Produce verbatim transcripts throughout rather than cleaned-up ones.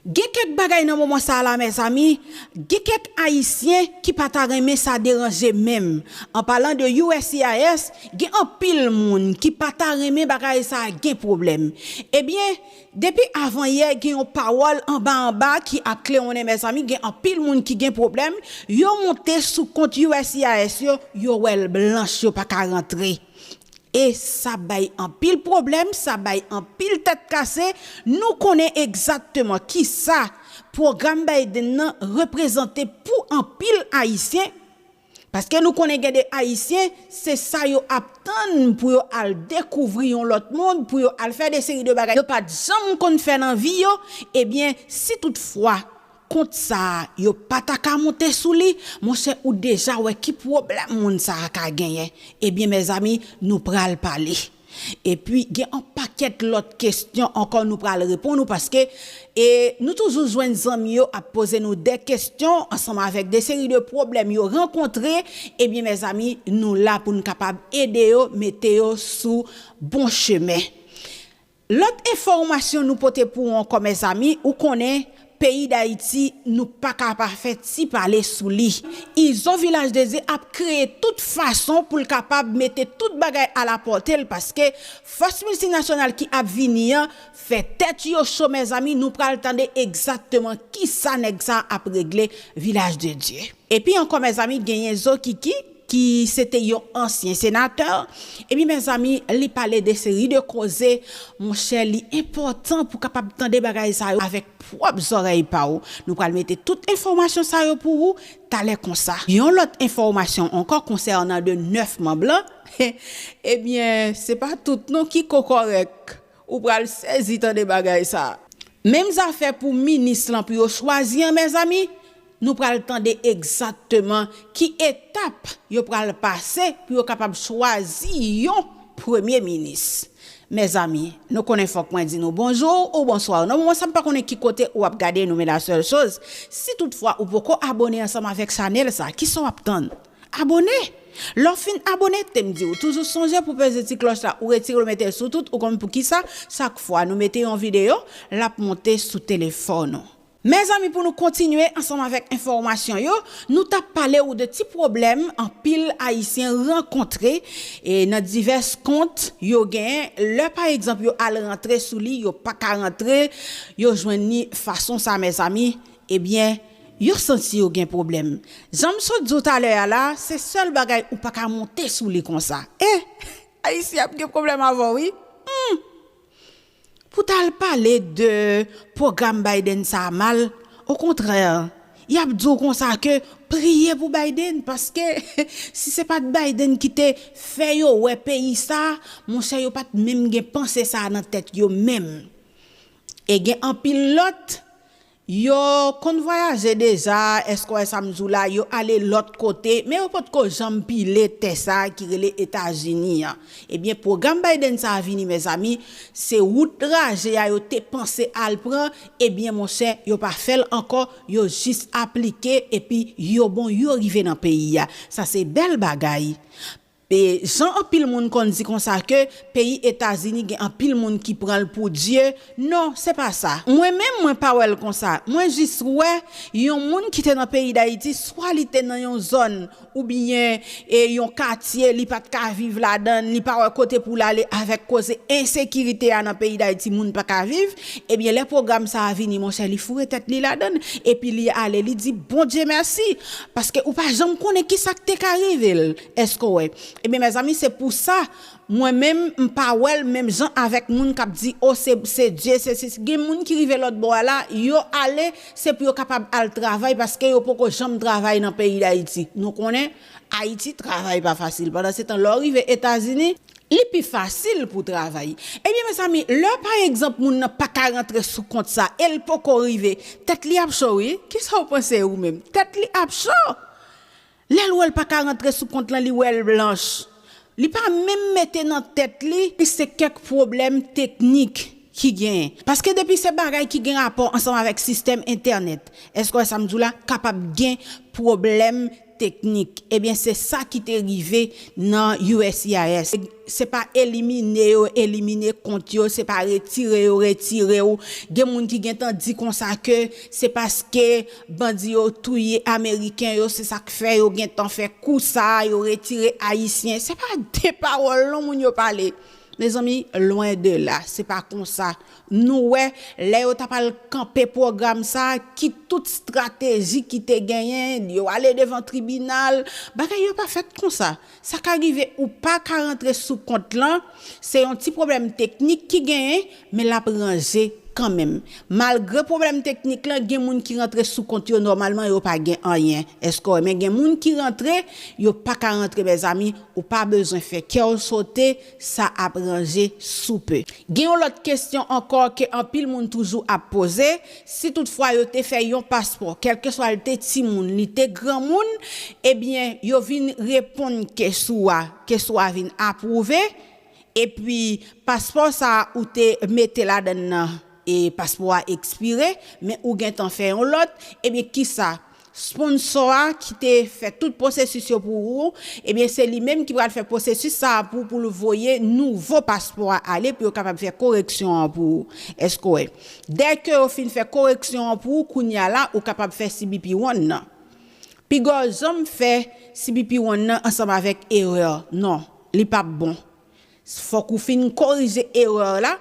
Gen kèk bagay nan moman sa a la, mezanmi, gen kèk Ayisyen ki pa ta renmen sa deranje menm. An palan de U S C I S, gen anpil moun ki pa ta renmen bagay sa a gen pwoblèm. Ebyen, depi avan yè, gen yon pawòl anba anba ki ap klewonnen, mezanmi, gen anpil moun ki gen pwoblèm, yo monte sou kont U S C I S yo, yo wè l blanch, yo pa ka rantre. E sa bay anpil pwoblèm, sa bay anpil tèt kase. Nou konnen egzakteman kisa pwogram Biden nan reprezante pou anpil Ayisyen. Paske nou konnen gen de Ayisyen, se sa yo ap tann pou yo al dekouvri yon lòt mond, pou yo al fè de seri de bagay yo pa t janm konn fè nan vi yo. Ebyen, si toutfwa kont sa a, yo pa ta ka monte sou li, monchè, ou deja wè ki pwoblèm moun sa a ka genyen. Ebyen, mezanmi, nou pral pale. Epi, gen yon pakèt lòt kesyon ankò nou pral reponn ou, paske e nou toujou jwenn zanmi yo ap poze nou de kesyon ansanm avèk de seri de pwoblèm yo rankontre. Ebyen, mezanmi, nou la pou n kapab ede yo, mete yo sou bon chemen. Lòt enfòmasyon nou pote pou ou ankò, mezanmi, ou konnen peyi Dayiti, nou pa ka pa fè ti pale sou li. Izo Vilaj de Dye ap kreye tout fason pou l kapab mete tout bagay alapòte l, paske fòs miltinasyonal ki ap vini an fè tèt yo cho, mezanmi, nou pral tande egzakteman kisa nèg sa ap regle Vilaj de Dye. Epi ankò, mezanmi, genyen Zo Kiki, ki se te yon ansyen senatè. Epi, mezanmi, li pale de seri de koze, monchè, li enpòtan pou kapab tande bagay sa yo avèk pwòp zòrèy pa w. Nou pral mete tout enfòmasyon sa yo pou ou talè konsa. Yon lòt enfòmasyon ankò konsènan de nèf manm lan, ebyen, se pa tout non ki kòkòrèk. Ou pral sezi tande bagay sa. Menm zafè pou minis lan pou yo chwazi an, mezanmi, nou pral tande egzakteman ki etap yo pral pase pou yo kapab chwazi yon premye minis. Mezanmi, nou konnen fòk mwen di nou bonjou ou bonswa. Nan moman sa, m pa konnen ki kote ou ap gade nou, men la sèl choz, si toutfwa ou poko abone ansanm avèk chanèl sa, kisa w ap tann? Abone! Lè w fin abone, te m di w, toujou sonje pou peze ti klòch la, ou retire l, ou mete l sou tout, ou konn poukisa, chak fwa nou mete yon videyo, l ap monte sou telefòn ou. Mezanmi, pou nou kontinye ansanm avèk enfòmasyon yo, nou t ap pale w de ti pwoblèm anpil Ayisyen rankontre e nan divès kont yo genyen. Lè, pa egzanp, yo al rantre sou li, yo pa ka rantre, yo jwenn li fason sa, mezanmi, ebyen, yo santi yo gen pwoblèm. Jan m sot di w talè a la, se sèl bagay ou pa ka monte sou li konsa. E, Ayisyen ap gen pwoblèm avè w, wi. Hmm. Pou t al pale de pwogram Biden sa a mal, okontrè, y ap di w konsa ke priye pou Biden, paske si se pa t Biden ki te fè yo wè peyi sa, monchè, yo pa t menm gen panse sa a nan tèt yo menm. E gen anpil lòt, yo konn vwayaje deja, èske w wè sa m di w la, yo ale lòt kote, men yo potko janm pile tè sa a ki rele Etazini an. Ebyen, pwogram Biden sa a vini, mezanmi, se wout raje a yo te panse al pran, ebyen, monchè, yo pa fè l ankò, yo jis aplike, epi yo bon, yo rive nan peyi a. Sa se bèl bagay. E jan anpil moun konn di konsa ke peyi Etazini gen anpil moun ki pran l pou Dye, non, se pa sa. Mwen menm, mwen pa wè l konsa. Mwen jis wè yon moun ki te nan peyi Dayiti, swa li te nan yon zòn oubyen e yon katye li pa t ka viv ladan l, li pa wè kote pou l ale avèk koze ensekirite a nan peyi Dayiti, moun pa ka viv, ebyen, lè pwogram sa a vini, monchè, li foure tèt li ladan l, epi li ale, li di, Bondye mèsi, paske ou pa janm konnen kisa k te ka rive l, èske w wè? Ebyen, mezanmi, se pou sa, mwen menm, m pa wè l menm jan avèk moun k ap di, o, se, se Dye, se, se, gen moun ki rive lòt bò a la, yo ale, se pou yo kapab al travay, paske yo poko janm travay nan peyi Dayiti. Nou konnen, Ayiti, travay pa fasil. Pandan se tan, lè w rive Etazini, li pi fasil pou travay. Ebyen, mezanmi, lè, pa egzanp, moun nan pa ka rantre sou kont sa, e l poko rive, tèt li ap cho, wi. Kisa w panse ou menm? Tèt li ap cho! Lè l wè l pa ka rantre sou kont lan, li wè l blanch. Li pa menm mete nan tèt li, li se kèk pwoblèm teknik ki genyen. Paske depi se bagay ki gen rapò ansanm avèk sistèm entènèt, èske w wè sa m di w la, kapab gen pwoblèm teknik. Ebyen, se sa ki te rive nan U S C I S. Se pa elimine yo elimine kont yo, se pa retire yo retire w. Gen moun ki gentan di konsa ke se paske bandi yo touye Ameriken yo, se sa k fè yo gentan fè kou sa a, yo retire Ayisyen. Se pa de pawòl non moun yo pale. Mezanmi, lwen de la, se pa konsa. Nou wè, lè yo t ap al kanpe pwogram sa a, ki tout estrateji ki te genyen, yo ale devan tribinal, bagay yo pa fèt konsa. Sa ka rive ou pa ka rantre sou kont lan, se yon ti pwoblèm teknik ki genyen, men l ap ranje kanmenm. Malgre pwoblèm teknik lan, gen moun ki rantre sou kont yo nòmalman, yo pa gen anyen. Èske w wè? Men gen moun ki rantre, yo pa ka rantre, mezanmi, ou pa bezwen fè kè w sote, sa ap ranje sou pe. Gen yon lòt kesyon ankò ke anpil moun toujou ap poze, si toutfwa yo te fè yon paspò, kèlkeswa l te timoun, li te granmoun, ebyen, yo vin reponn kesyon a, kesyon a vin apwouve, epi paspò sa a ou te mete ladan l nan, e paspò a ekspire, men ou gentan fè yon lòt, ebyen, kisa? Sponsò a ki te fè tout pwosesis yo pou ou, ebyen, se li menm ki pral fè pwosesis sa a pou, pou l voye nouvo paspò a ale pou yo kapab fè koreksyon an pou ou. Èske w wè? Dèke yo fin fè koreksyon an pou ou, kounye a la, ou kapab fè C B P one nan. Piga w janm fè C B P one nan ansanm avèk erè. Non, li p ap bon. Fòk ou fin korije erè la,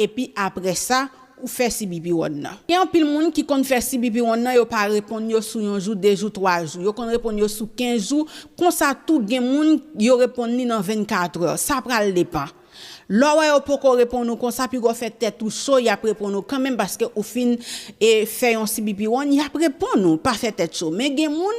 epi apre sa, ou fè C B P one nan. Gen anpil moun ki konn fè C B P one nan, yo pa reponn yo sou yon jou, de jou, twa jou. Yo konn reponn yo sou kenz jou. Konsa tou, gen moun, yo reponn li nan vennkat è. Sa pral depann. Lè w wè yo poko reponn ou konsa, piga w fè tèt ou cho, y ap reponn ou kanmenm paske ou fin, e, fè yon C B P one, y ap reponn ou, pa fè tèt cho. Men gen moun,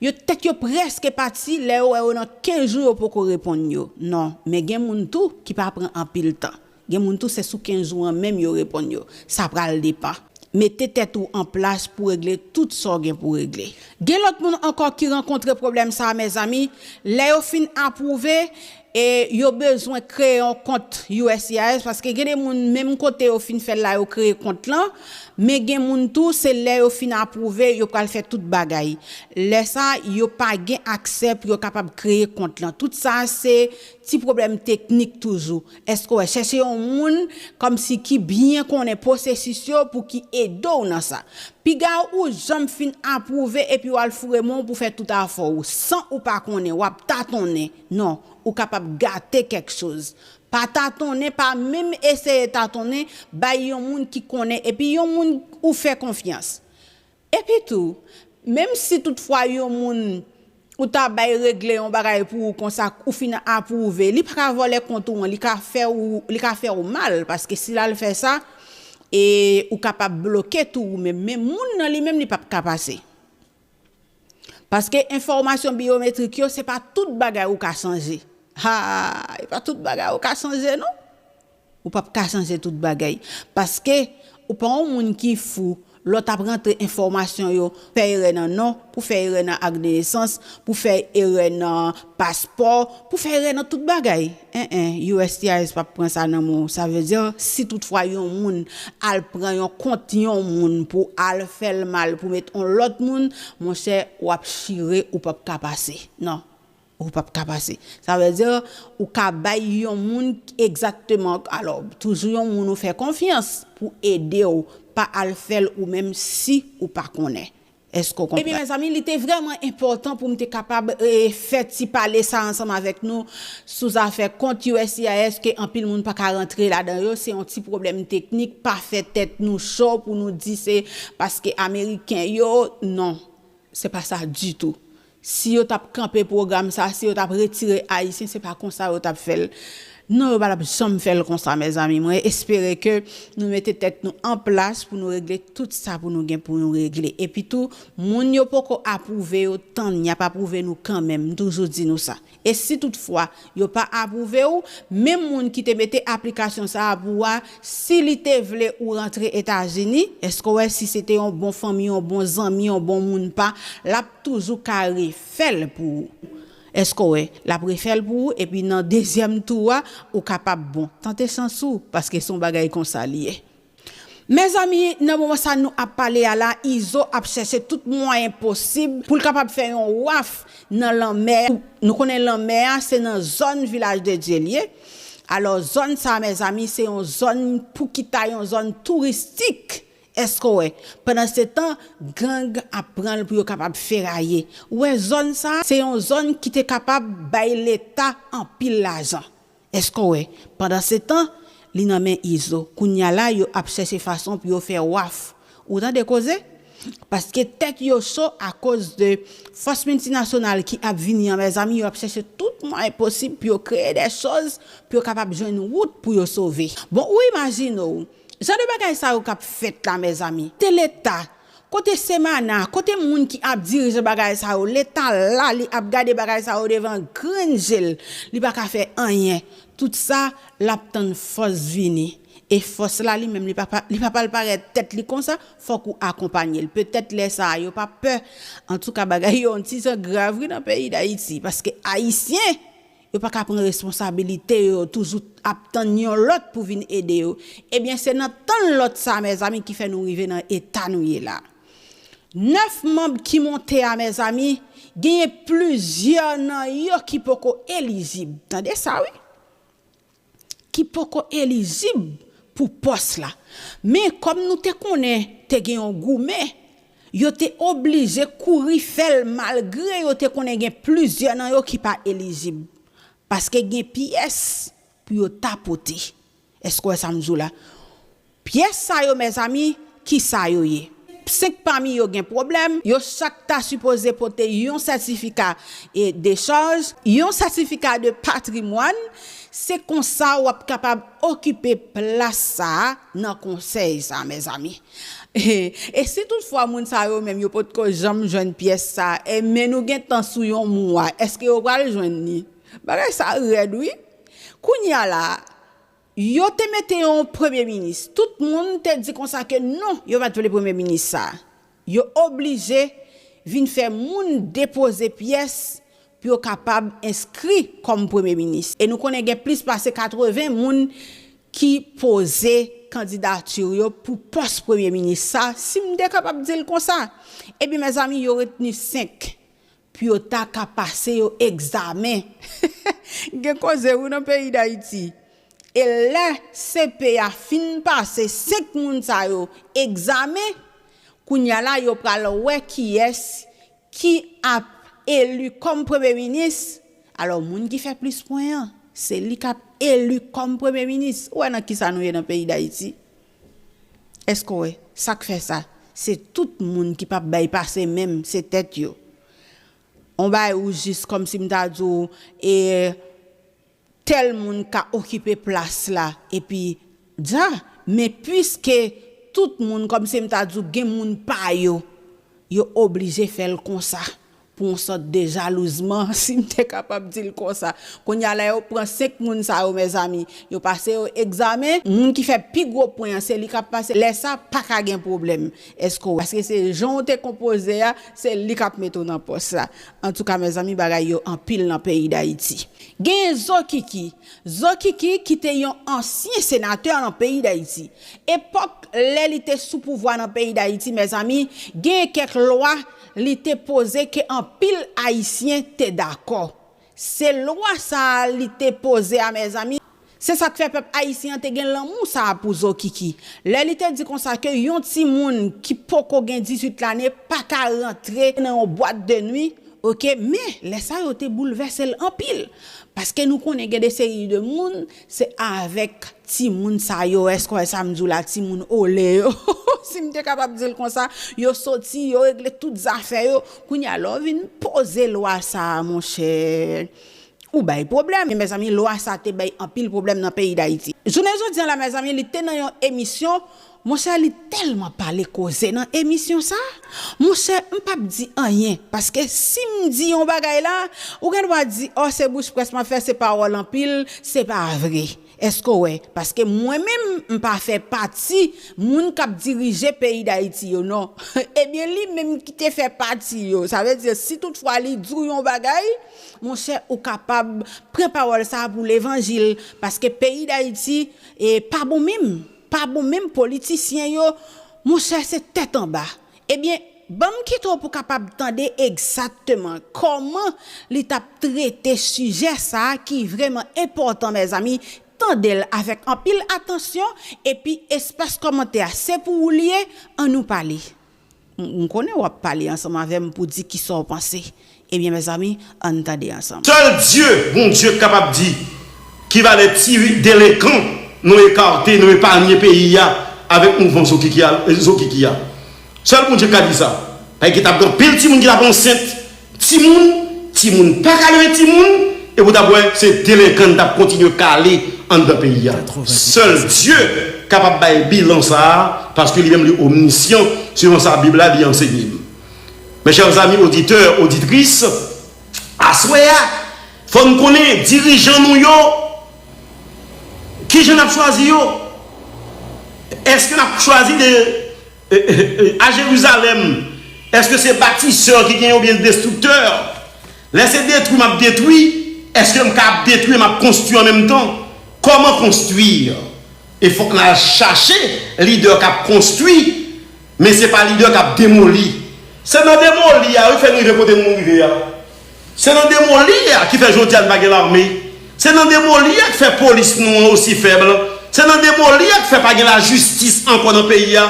yo tèt yo prèske pati, lè yo wè yo nan kenz jou, yo poko reponn yo. Non, men gen moun tou ki pa pran anpil tan. Gen moun tou, se sou kenz jou an menm yo reponn yo. Sa pral depann. Mete tèt ou an plas pou regle tout sa w gen pou regle. Gen lòt moun ankò ki rankontre pwoblèm sa a, mezanmi. Lè yo fin apwouve, e yo bezwen kreye yon kont U S C I S, paske gen de moun, menm kote yo fin fè l la, yo kreye kont lan, men gen moun tou, se lè yo fin apwouve, yo pral fè tout bagay. Lè sa, yo pa gen aksè pou yo kapab kreye kont lan. Tout sa, se ti pwoblèm teknik toujou. Èske w wè, chèche yon moun kòmsi ki byen konnen pwosesis yo pou ki ede w nan sa. Piga ou janm fin apwouve epi w al foure men w pou fè tout afè w, san ou pa konnen, w ap tatonnen. Non, ou kapab gate kèk choz. Pa tatonnen, pa menm eseye tatonnen, bay yon moun ki konnen, epi yon moun ou fè konfyans. Epi tou, menm si toutfwa yon moun ou ta bay regle yon bagay pou ou konsa, ou fin apwouve, li pa ka vòlè kont ou an, li ka fè ou, li ka fè ou mal, paske si l al fè sa, e ou kapab bloke tou ou menm, men moun nan li menm li p ap ka pase. Paske enfòmasyon biyometrik yo, se pa tout bagay ou ka chanje. Ha, e pa tout bagay ou ka chanje, non. Ou p ap ka chanje tout bagay. Paske ou pa yon moun ki fou, lè w t ap rantre enfòmasyon yo, fè erè nan non, pou fè erè nan ak de nesans, pou fè erè nan paspò, pou fè erè nan tout bagay. En, en, U S C I S p ap pran sa nan men w. Sa vle di, si toutfwa yon moun al pran yon kont yon moun pou al fè l mal, pou met yon lòt moun, monchè, w ap chire, ou p ap ka pase. Non. Ou p ap ka pase. Sa vle di, ou ka bay yon moun egzakteman, alò, toujou yon moun ou fè konfyans pou ede w, pa al fè l ou menm si ou pa konnen. Èske w konprann? Ebyen, mezanmi, li te vrèman enpòtan pou m te kapab, e, fè ti pale sa ansanm avèk nou sou zafè kont U S C I S ke anpil moun pa ka rantre ladan yo. Se yon ti pwoblèm teknik, pa fè tèt nou cho pou nou di se paske Ameriken yo, non. Se pa sa ditou. Si yo t ap kanpe pwogram sa, si yo t ap retire Ayisyen, se pa konsa yo t ap fè l. Non, yo pa t ap janm fè l konsa, mezanmi. Mwen espere ke nou mete tèt nou an plas pou nou regle tout sa pou nou gen pou nou regle. Epi tou, moun yo poko apwouve yo, tann, y ap apwouve nou kanmenm. M toujou di nou sa. E si toutfwa yo pa apwouve w, menm moun ki te mete aplikasyon sa a pou w a, si li te vle ou rantre Etazini, èske w wè si se te yon bon fanmi, yon bon zanmi, yon bon moun pa, l ap toujou ka refè l pou ou. Èske w wè, l ap refè l pou ou, epi nan dezyèm tou a, ou kapab bon. Tante chans ou, paske se yon bagay konsa li ye. Mezanmi, nan moman sa nou ap pale a la, Izo ap chèche tout mwayen posib pou l kapab fè yon waf nan lanmè. Nou konnen lanmè a se nan zòn Vilaj de Dye l ye. Alò, zòn sa a, mezanmi, se yon zòn pou ki ta yon zòn touristik. Èske w wè? Pandansetan, gang ap pran l pou yo kapab feraye. Ou wè, zòn sa a, se yon zòn ki te kapab bay Leta anpil lajan. Èske w wè? Pandansetan, li nan men Izo. Kounye a la, yo ap chèche fason pou yo fè waf. Ou tande koze? Paske tèt yo cho akoz de fòs miltinasyonal ki ap vini an, mezanmi, yo ap chèche tout mwayen posib pou yo kreye de choz pou yo kapab jwenn wout pou yo sove. Bon, ou imajine w, jan de bagay sa yo k ap fèt la, mezanmi. Kote Leta, kote Semana, kote moun ki ap dirije bagay sa yo? Leta la, li ap gade bagay sa yo devan grenn je l. Li pa ka fè anyen. Tout sa, l ap tann fòs vini. E fòs la, li menm, li pa, pa, li pa pral parèt tèt li konsa, fòk ou akonpanye l. Petèt lè sa a, yo p ap pè. Antouka, bagay yo yon ti jan grav wi nan peyi Dayiti, paske Ayisyen, yo pa ka pran responsabilite yo, toujou ap tann yon lòt pou vin ede yo. Ebyen, se nan tann lòt sa, mezanmi, ki fè nou rive nan eta nou ye la. Nèf manm ki monte a, mezanmi, genyen plizyè nan yo ki poko elijib. Tande sa, wi. Ki poko elijib pou pòs la. Men kòm nou te konnen te gen yon goumen, yo te oblije kouri fè l malgre yo te konnen gen plizyè nan yo ki pa elijib. Paske gen pyès pou yo ta pote. Èske w wè sa m di w la? Pyès sa yo, mezanmi, ki sa yo ye? Senk pami yo gen pwoblèm, yo chak ta sipoze pote yon sètifika e dechaj, yon sètifika de patrimwàn, se konsa w ap kapab okipe plas sa a nan konsèy sa a, mezanmi. E, e si toutfwa moun sa yo menm yo potko janm jwenn pyès sa a, e men nou gentan sou yon mwa, èske yo pral jwenn li? Bagay sa rèd wi. Kounye a la, yo te mete yon premye minis. Tout moun te di konsa ke non, yo pa t vle premye minis sa. Yo oblije vin fè moun depoze pyès pou yo kapab enskri kòm premye minis. E nou konnen gen plis pase katreven moun ki poze kandidati yo pou pòs premye minis sa, si m te kapab di l konsa. Ebyen, mezanmi, yo retni senk pou yo ta ka pase yo egzamen. Gen koze wi nan peyi Dayiti. E lè C P a fin pase senk moun sa yo egzamen, kounye a la yo pral wè kiyès ki ap eli kòm premye minis. Alò, moun ki fè plis pwen an, se li k ap eli kòm premye minis. Ou wè nan kisa nou ye nan peyi Dayiti? Èske w wè? Sa k fè sa? Se tout moun ki p ap bay pase menm, se tèt yo. On bagay ou jis kòmsi m ta di w, e, tèl moun ka okipe plas la, epi dja, men piske tout moun, kòmsi m ta di w, gen moun pa yo, yo oblije fè l konsa, pou yon sòt de jalouzman, si m te kapab di l konsa. Kounye a la, yo pran senk moun sa yo, mezanmi, yo pase yo egzamen, moun ki fè pi gwo pwen an, se li k ap pase. Lè sa, pa ka gen pwoblèm. Èske w, paske se jan w te konpoze a, se li k ap mete w nan pòs la. Antouka, mezanmi, bagay yo anpil nan peyi Dayiti. Genyen Zokiki. Zokiki ki te yon ansyen senatè nan peyi Dayiti. Epòk lè li te sou pouvwa nan peyi Dayiti, mezanmi, genyen kèk lwa li te poze ke anpil Ayisyen te dakò. Se lwa sa a li te poze a, mezanmi. Se sa k fè pèp ayisyen an te gen lanmou sa a pou Zokiki. Lè li te di konsa ke yon timoun ki poko gen dizuit lane pa ka rantre nan yon bwat de nwi, oke, men lè sa yo te boulvèse l anpil. Paske nou konnen gen de seri de moun, se avèk timoun sa yo, èske w wè sa m di w la, timoun ole yo, si m te kapab di l konsa, yo soti, yo regle tout zafè yo. Kounye a, lè w vin poze lwa sa a, monchè, ou bay pwoblèm. E mezanmi, lwa sa te bay anpil pwoblèm nan peyi Dayiti. Jounen jodi a la, mezanmi, li te nan yon emisyon, monchè, li tèlman pale koze nan emisyon sa. Monchè, m p ap di anyen, paske si m di yon bagay la, ou gen dwa di, ò, se bouch près m ap fè, se pawòl anpil, se pa vre. Èske w wè? Paske mwen menm, m pa fè pati moun k ap dirije peyi Dayiti yo, non. Ebyen, li menm ki te fè pati yo. Sa vle di, si toutfwa li di w yon bagay, monchè, ou kapab pran pawòl sa a pou levanjil, paske peyi Dayiti, e, pa bon menm. pa bon, menm politisyen yo, monchè, se tèt anba. Ebyen, ban m kite w pou w kapab tande egzakteman kòman li t ap trete sijè sa a ki vrèman enpòtan, mezanmi. Tande l avèk anpil atansyon, epi espas kòmantè a, se pou ou l ye, ann nou pale. M, m konnen w ap pale ansanm avè m pou di kisa w panse. Ebyen, mezanmi, ann tande ansanm. Sèl Dye, Bondye, k kapab di ki valè ti delenkan nou ekate, nou epanye peyi a avèk mouvman Zokiki a, Zokiki a. Sèl Bondye k ka di sa. Paske t ap gen anpil timoun ki t ap ansent. Timoun, timoun pa ka leve timoun, e pou w t ap wè, se delenkan t ap kontinye kale anndan peyi a. Sèl Dye kapab bay bilan sa a, paske li menm li omnisyan, selon sa Bib la li ansenye m. Mes chers amis auditeurs, auditrices, aswè a, fò n konnen dirijan nou yo, kijan n ap chwazi yo? Èske n ap chwazi de, e, e, e, a Jerizalèm, èske se batisè ki gen oubyen destriktè? Lè se detwi m ap detwi, èske m ka ap detwi, m ap konstwi an menm tan? Kòman konstwi? E fòk n al chache lidè k ap konstwi, men se pa lidè k ap demoli. Se nan demoli a wi fè n rive kote nou rive a. Se nan demoli a ki fè jodi a n pa gen lame. Se nan demoli a ki fè polis nou an osi fèb. Se nan demoli a ki fè pa gen lajistis ankò nan peyi a.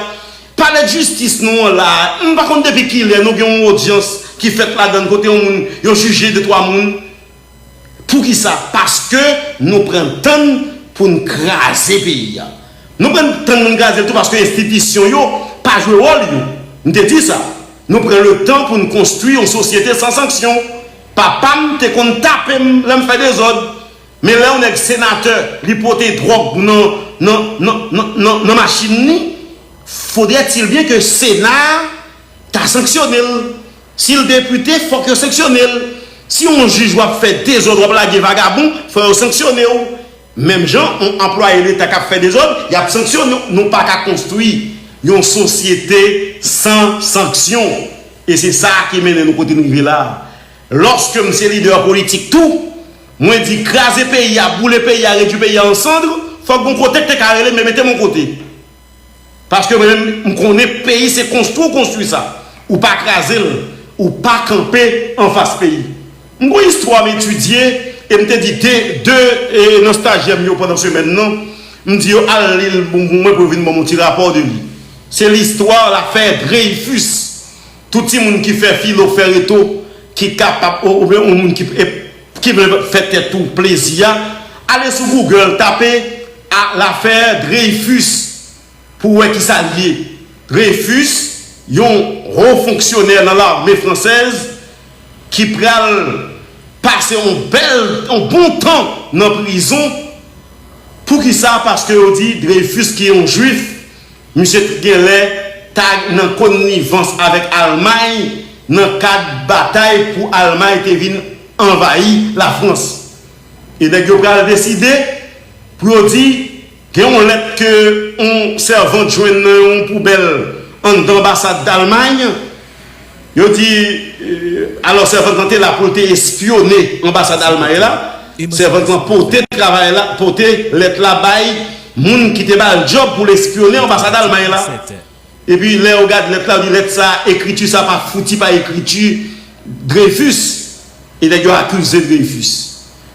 Palè jistis nou an la, m pa konn depi kilè nou gen yon odyans ki fèt ladan l kote yon moun, yo jije de twa moun. Poukisa? Paske nou pran tan n pou n kraze peyi a. Nou pran tan n pou n kraze l tou paske enstitisyon yo pa jwe wòl yo. M te di sa. Nou pran le tan pou n konstwi yon sosyete san sanksyon. Papa m te konn tape m lè m fè dezòd. Men lè yon nèg senatè, li pote dwòg nan, nan, nan, nan, nan, nan machin li, faudrait-il bien que Sena ta sanksyone l. Si l depite, fòk yo sanksyone l. Si yon jij w ap fè dezòd, w ap lage vagabon, fò yo sanksyone w. Menm jan, yon anplwaye leta k ap fè dezòd, y ap sanksyone w. Nou pa ka konstwi yon sosyete san sanksyon. E se sa ki mennen nou kote n rive la a. Lòske m se lidè politik tou, mwen di kraze peyi a, boule peyi a, redui peyi a an sandre, fòk gon kote k te ka rele men mete m yon kote. Paske mwen menm, m konnen peyi se konstwi w konstwi sa. Ou pa kraze l, ou pa kanpe anfas peyi. M gon istwa m etidye, e m te di de, de, e, nan stajyè m yo pandan semèn nan, m di yo al li l pou mwen pou yo vin ban m yon ti rapò de li. Se listwa lafè Dreyfus. Tout timoun ki fè filo, fè reto, ki kapab, ou, oubyen yon moun ki, e, ki vle fè tèt ou plezi a, ale sou Google, tape a lafè Dreyfus pou w wè kisa l ye. Dreyfus, yon wo fonksyonè nan lame fransèz ki pral pase yon bèl, yon bon tan nan prizon. Poukisa? Paske yo di Dreyfus ki yon jwif, misye t genlè ta nan konivans avèk Almay nan kad batay pou Almay te vin anvayi Lafrans. E nèg yo pral deside pou yo di gen yon lèt ke yon sèvant jwenn nan yon poubèl anndan anbasad Almay. Yo di, e, alò sèvant lan te la pou l te espyone anbasad Almay la. Sèvant lan pote travay la, pote lèt la bay moun ki te ba l djòb pou l espyone anbasad Almay la. Epi lè yo gade lèt la, yo di lèt sa, ekriti sa pa fouti pa ekriti Dreyfus. E nèg yo akize Dreyfis.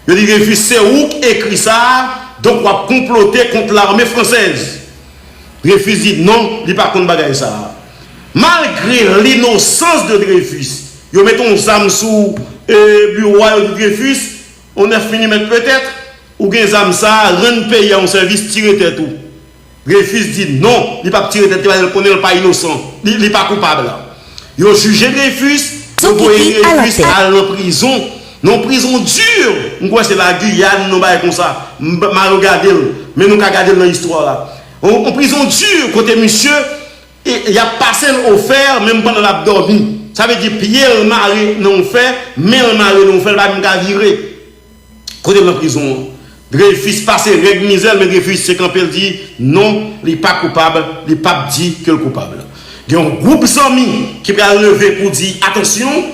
Yo di Dreyfis, se ou k ekri sa a, donk w ap konplote kont lame fransèz. Dreyfis di non, li pa konn bagay sa a. Malgre linosans de Dreyfis, yo mete yon zam sou, e, biwo a, yo di Dreyfis, yon nèf milimèt petèt, ou gen zam sa a, rann peyi a yon sèvis, tire tèt ou. Dreyfis di non, li p ap tire tèt li, paske l konnen l pa inosan, li, li pa koupab. Yo jije Dreyfis, yo voye Dreyfis al nan prizon, nan yon prizon di, m kwè se Lagiyàn, nan bagay konsa, m, m al gade l, men nou ka gade l nan istwa la. Yon, yon prizon di, kote misye, e, y ap pase l o fè, menm pandan l ap dòmi. Sa vle di pye l mare nan yon fè, men l mare nan yon fè, l pa menm ka vire. Kote l nan prizon an? Dreyfis pase règ mizè l, men Dreyfis se kanpe l di non, li pa koupab, li p ap di ke l koupab. Gen yon gwoup zanmi ki pral leve pou di atansyon,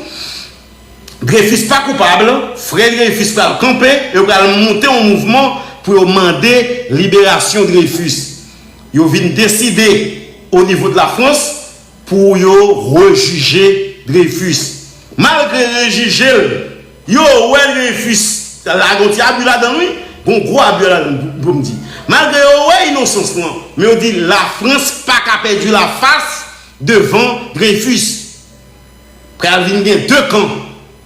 Dreyfis pa koupab, frè Dreyfis pral kanpe, yo pral monte yon mouvman pou yo mande liberasyon Dreyfis. Yo vin deside o nivo de la Frans pou yo rejije Dreyfus. Malgre rejije l, yo wè Dreyfus, la gen yon ti abi ladan l, wi, gen yon gwo abi ladan l pou m di. Malgre yo wè inosans lan, men yo di Lafrans pa ka pèdi lafas devan Dreyfus. Pral vin gen de kan.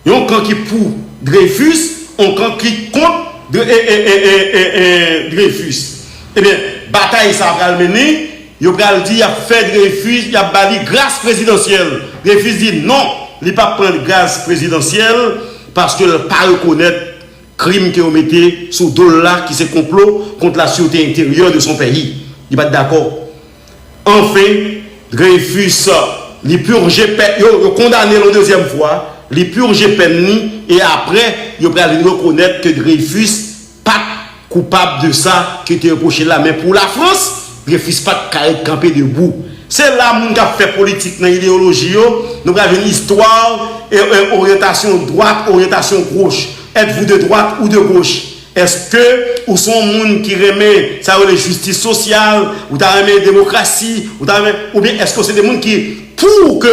Yon kan ki pou Dreyfus, yon kan ki kont Dre- e, e, e, e, e, e, Dreyfus. Ebyen, batay sa a pral mennen, yo pral di y ap fè Dreyfus, y ap ba li gras prezidansyèl. Dreyfus di non, li p ap pran gras prezidansyèl paske l pa rekonèt krim ke yo mete sou do l la ki se konplo kont la sûreté intérieure de son pays. Li pa t dakò. Anfen, Dreyfus, li purje pèn, yo, yo kondane l yon dezyèm fwa, li purje pèn li, e apre, yo pral vin rekonèt ke Dreyfus pa t koupab de sa ki te repwoche l la. Men pou Lafrans, Dreyfus pa t ka ret kanpe debou. Se la moun k ap fè politik nan ideyoloji yo, nou pral jwenn istwa, e, e, oryantasyon dwat, oryantasyon goch. Êtes-vous de droite ou de gauche? Èske ou se yon moun ki renmen sa yo rele jistis sosyal, ou ta renmen demokrasi, ou ta renmen, oubyen èske w se de moun ki pou ke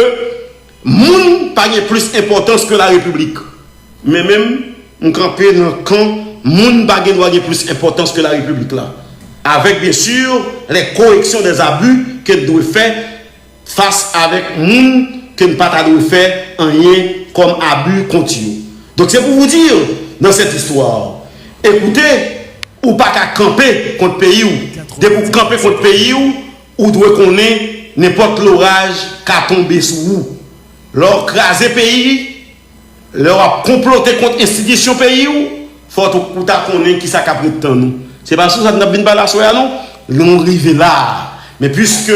moun pa gen plis enpòtans ke la repiblik? Men menm, m kanpe nan kan moun pa gen dwa gen plis enpòtans ke la repiblik la. Avec, bien sûr, les corrections des abus ke n dwe fè fas avèk moun ke n pa ta dwe fè anyen kòm abi kont yo. Donk, c'est pour vous dire, dans cette histoire, écoutez, ou pa ka kanpe kont peyi w. Depi w kanpe kont peyi w, ou dwe konnen nenpòt loraj ka tonbe sou ou. Lè w kraze peyi, lè w ap konplote kont enstitisyon peyi w, fò w ta konnen kisa k ap ret tann ou. Se pa sou sa n ap vin pale aswè a non. Nou rive la a. Men piske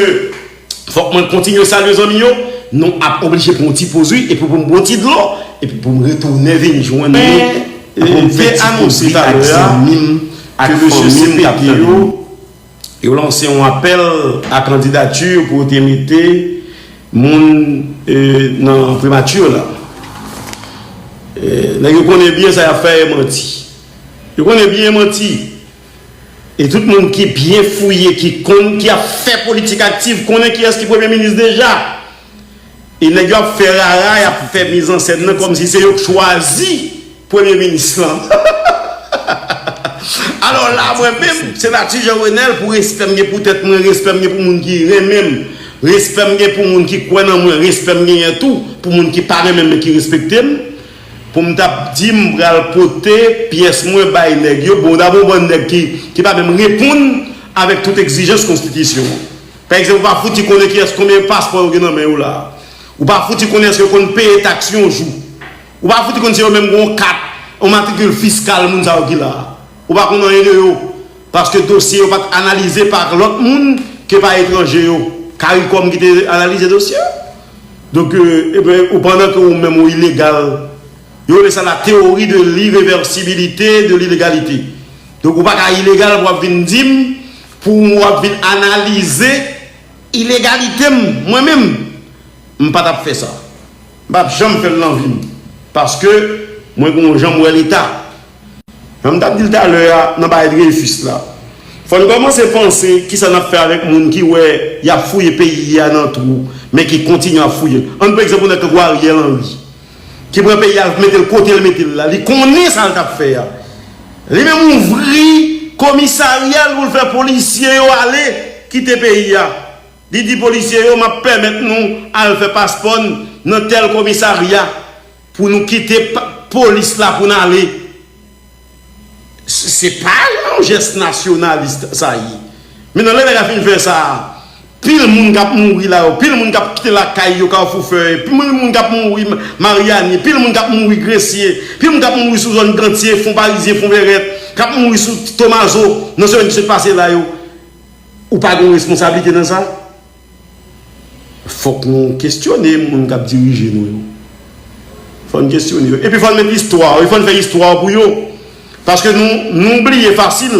fòk mwen kontinye salye zanmi yo, nou ap oblije pran yon ti poz wi, epi pou m bwè yon ti dlo, epi pou m retounen vin jwenn nou, pou m fè ti poz wi ak zanmi m, ak fanmi m k ap tande nou. Yo lanse yon apèl a kandidati pou yo te mete moun nan primati la. Nèg yo konnen byen sa y ap fè e manti. Yo konnen byen e manti. E tout moun ki byen fouye, ki konn, ki ap fè politik aktif, konnen kiyès ki premye minis deja. E nèg yo ap fè rara, y ap fè mizansèn nan kòmsi se yo k chwazi premye minis lan. Alò la, mwen menm, senatè Jean Renel, pou respè m gen pou tèt mwen, respè m gen pou moun ki renmen m, respè m gen pou moun ki kwè nan mwen, respè m genyen tou pou moun ki pa renmen m men ki respekte m, pou m t ap di m pral pote pyès mwen bay nèg yo, bon, dabò bann nèg ki, ki pa menm reponn avèk tout egzijans konstitisyon an. Pa egzanp, ou pa fouti konnen kiyès konbyen paspò yo gen nan men yo la. Ou pa fouti konnen èske yo konn peye taks yon jou. Ou pa fouti konn si yo menm gen yon kat, yon matrikil fiskal moun sa yo ki la. Ou pa konn anyen de yo. Paske dosye yo pa t analize pa lòt moun ke pa etranje yo. Karikòm ki te analize dosye yo. Donk, euh, ebyen, ou pandan ke ou menm ou ilegal, yo rele sa la théorie de l'irréversibilité de l'illégalité. Donk, ou pa ka ilegal pou w ap vin di m, pou w ap vin analize ilegalite m, mwen menm, m pa t ap fè sa. M p ap janm fè l nan vi m. Paske mwen gen yon jan m wè Leta. Jan m t ap di l talè a nan bagay Dreyfus la. Fò n kòmanse panse kisa n ap fè avèk moun ki wè y ap fouye peyi a nan twou, men ki kontinye ap fouye l. Ann pran egzanp yon nèg tankou Ariel Henry, ki pran peyi a, mete l kote l mete l la. Li konnen sa l t ap fè a. Li menm ouvri komisarya l pou l fè polisye yo ale kite peyi a. Li di polisye yo, "M ap pèmèt nou al fè paspò n nan tèl komisarya pou nou kite pa- polis la pou n ale." Se pa yon jès nasyonalis sa ye. Mentnan, lè nèg la fin fè sa a, pil moun k ap mouri la yo, pil moun k ap kite lakay yo, Kafou Fè, pil moun k ap mouri Maryani, pil moun k ap mouri Gresye, pil moun k ap mouri sou zòn Gantye, Fon Parizyen, Fon Vèrèt, k ap mouri sou Tomazo nan semèn ki sot pase la yo. Ou pa gen yon responsablite nan sa? Fòk nou kestyone moun k ap dirije nou yo. Fò n kestyone yo. Epi fò n met istwa, wi, fò n fè istwa pou yo. Paske nou, nou bliye fasil.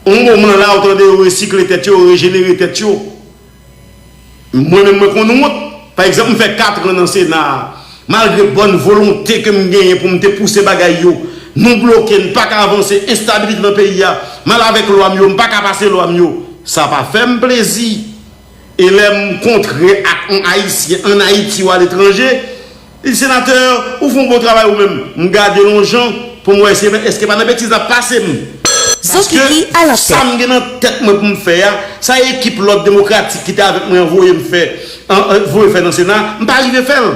Yon moman la, ou tande yo resikle tèt yo, yo rejenere tèt yo. Mwen menm, mwen konn wont. Pa egzanp, m fè kat an nan Sena a. Malgre bòn volonte ke m genyen pou m te pouse bagay yo, nou bloke, n pa ka avanse, enstabilite nan peyi a. M al avèk lwa m yo, m pa ka pase lwa m yo. Sa pa fè m plezi. E lè m kontre ak yon Ayisyen ann Ayiti ou aletranje, li di, "Senatè, ou fè yon bon travay ou menm." M gade l yon jan pou m wè si, èske pa nan betiz l ap pase m. Paske sa m gen nan tèt mwen pou m fè a, sa ekip lòd demokratik ki te avèk mwen an voye m fè, an, an, voye fè nan Sena, m pa rive fè l.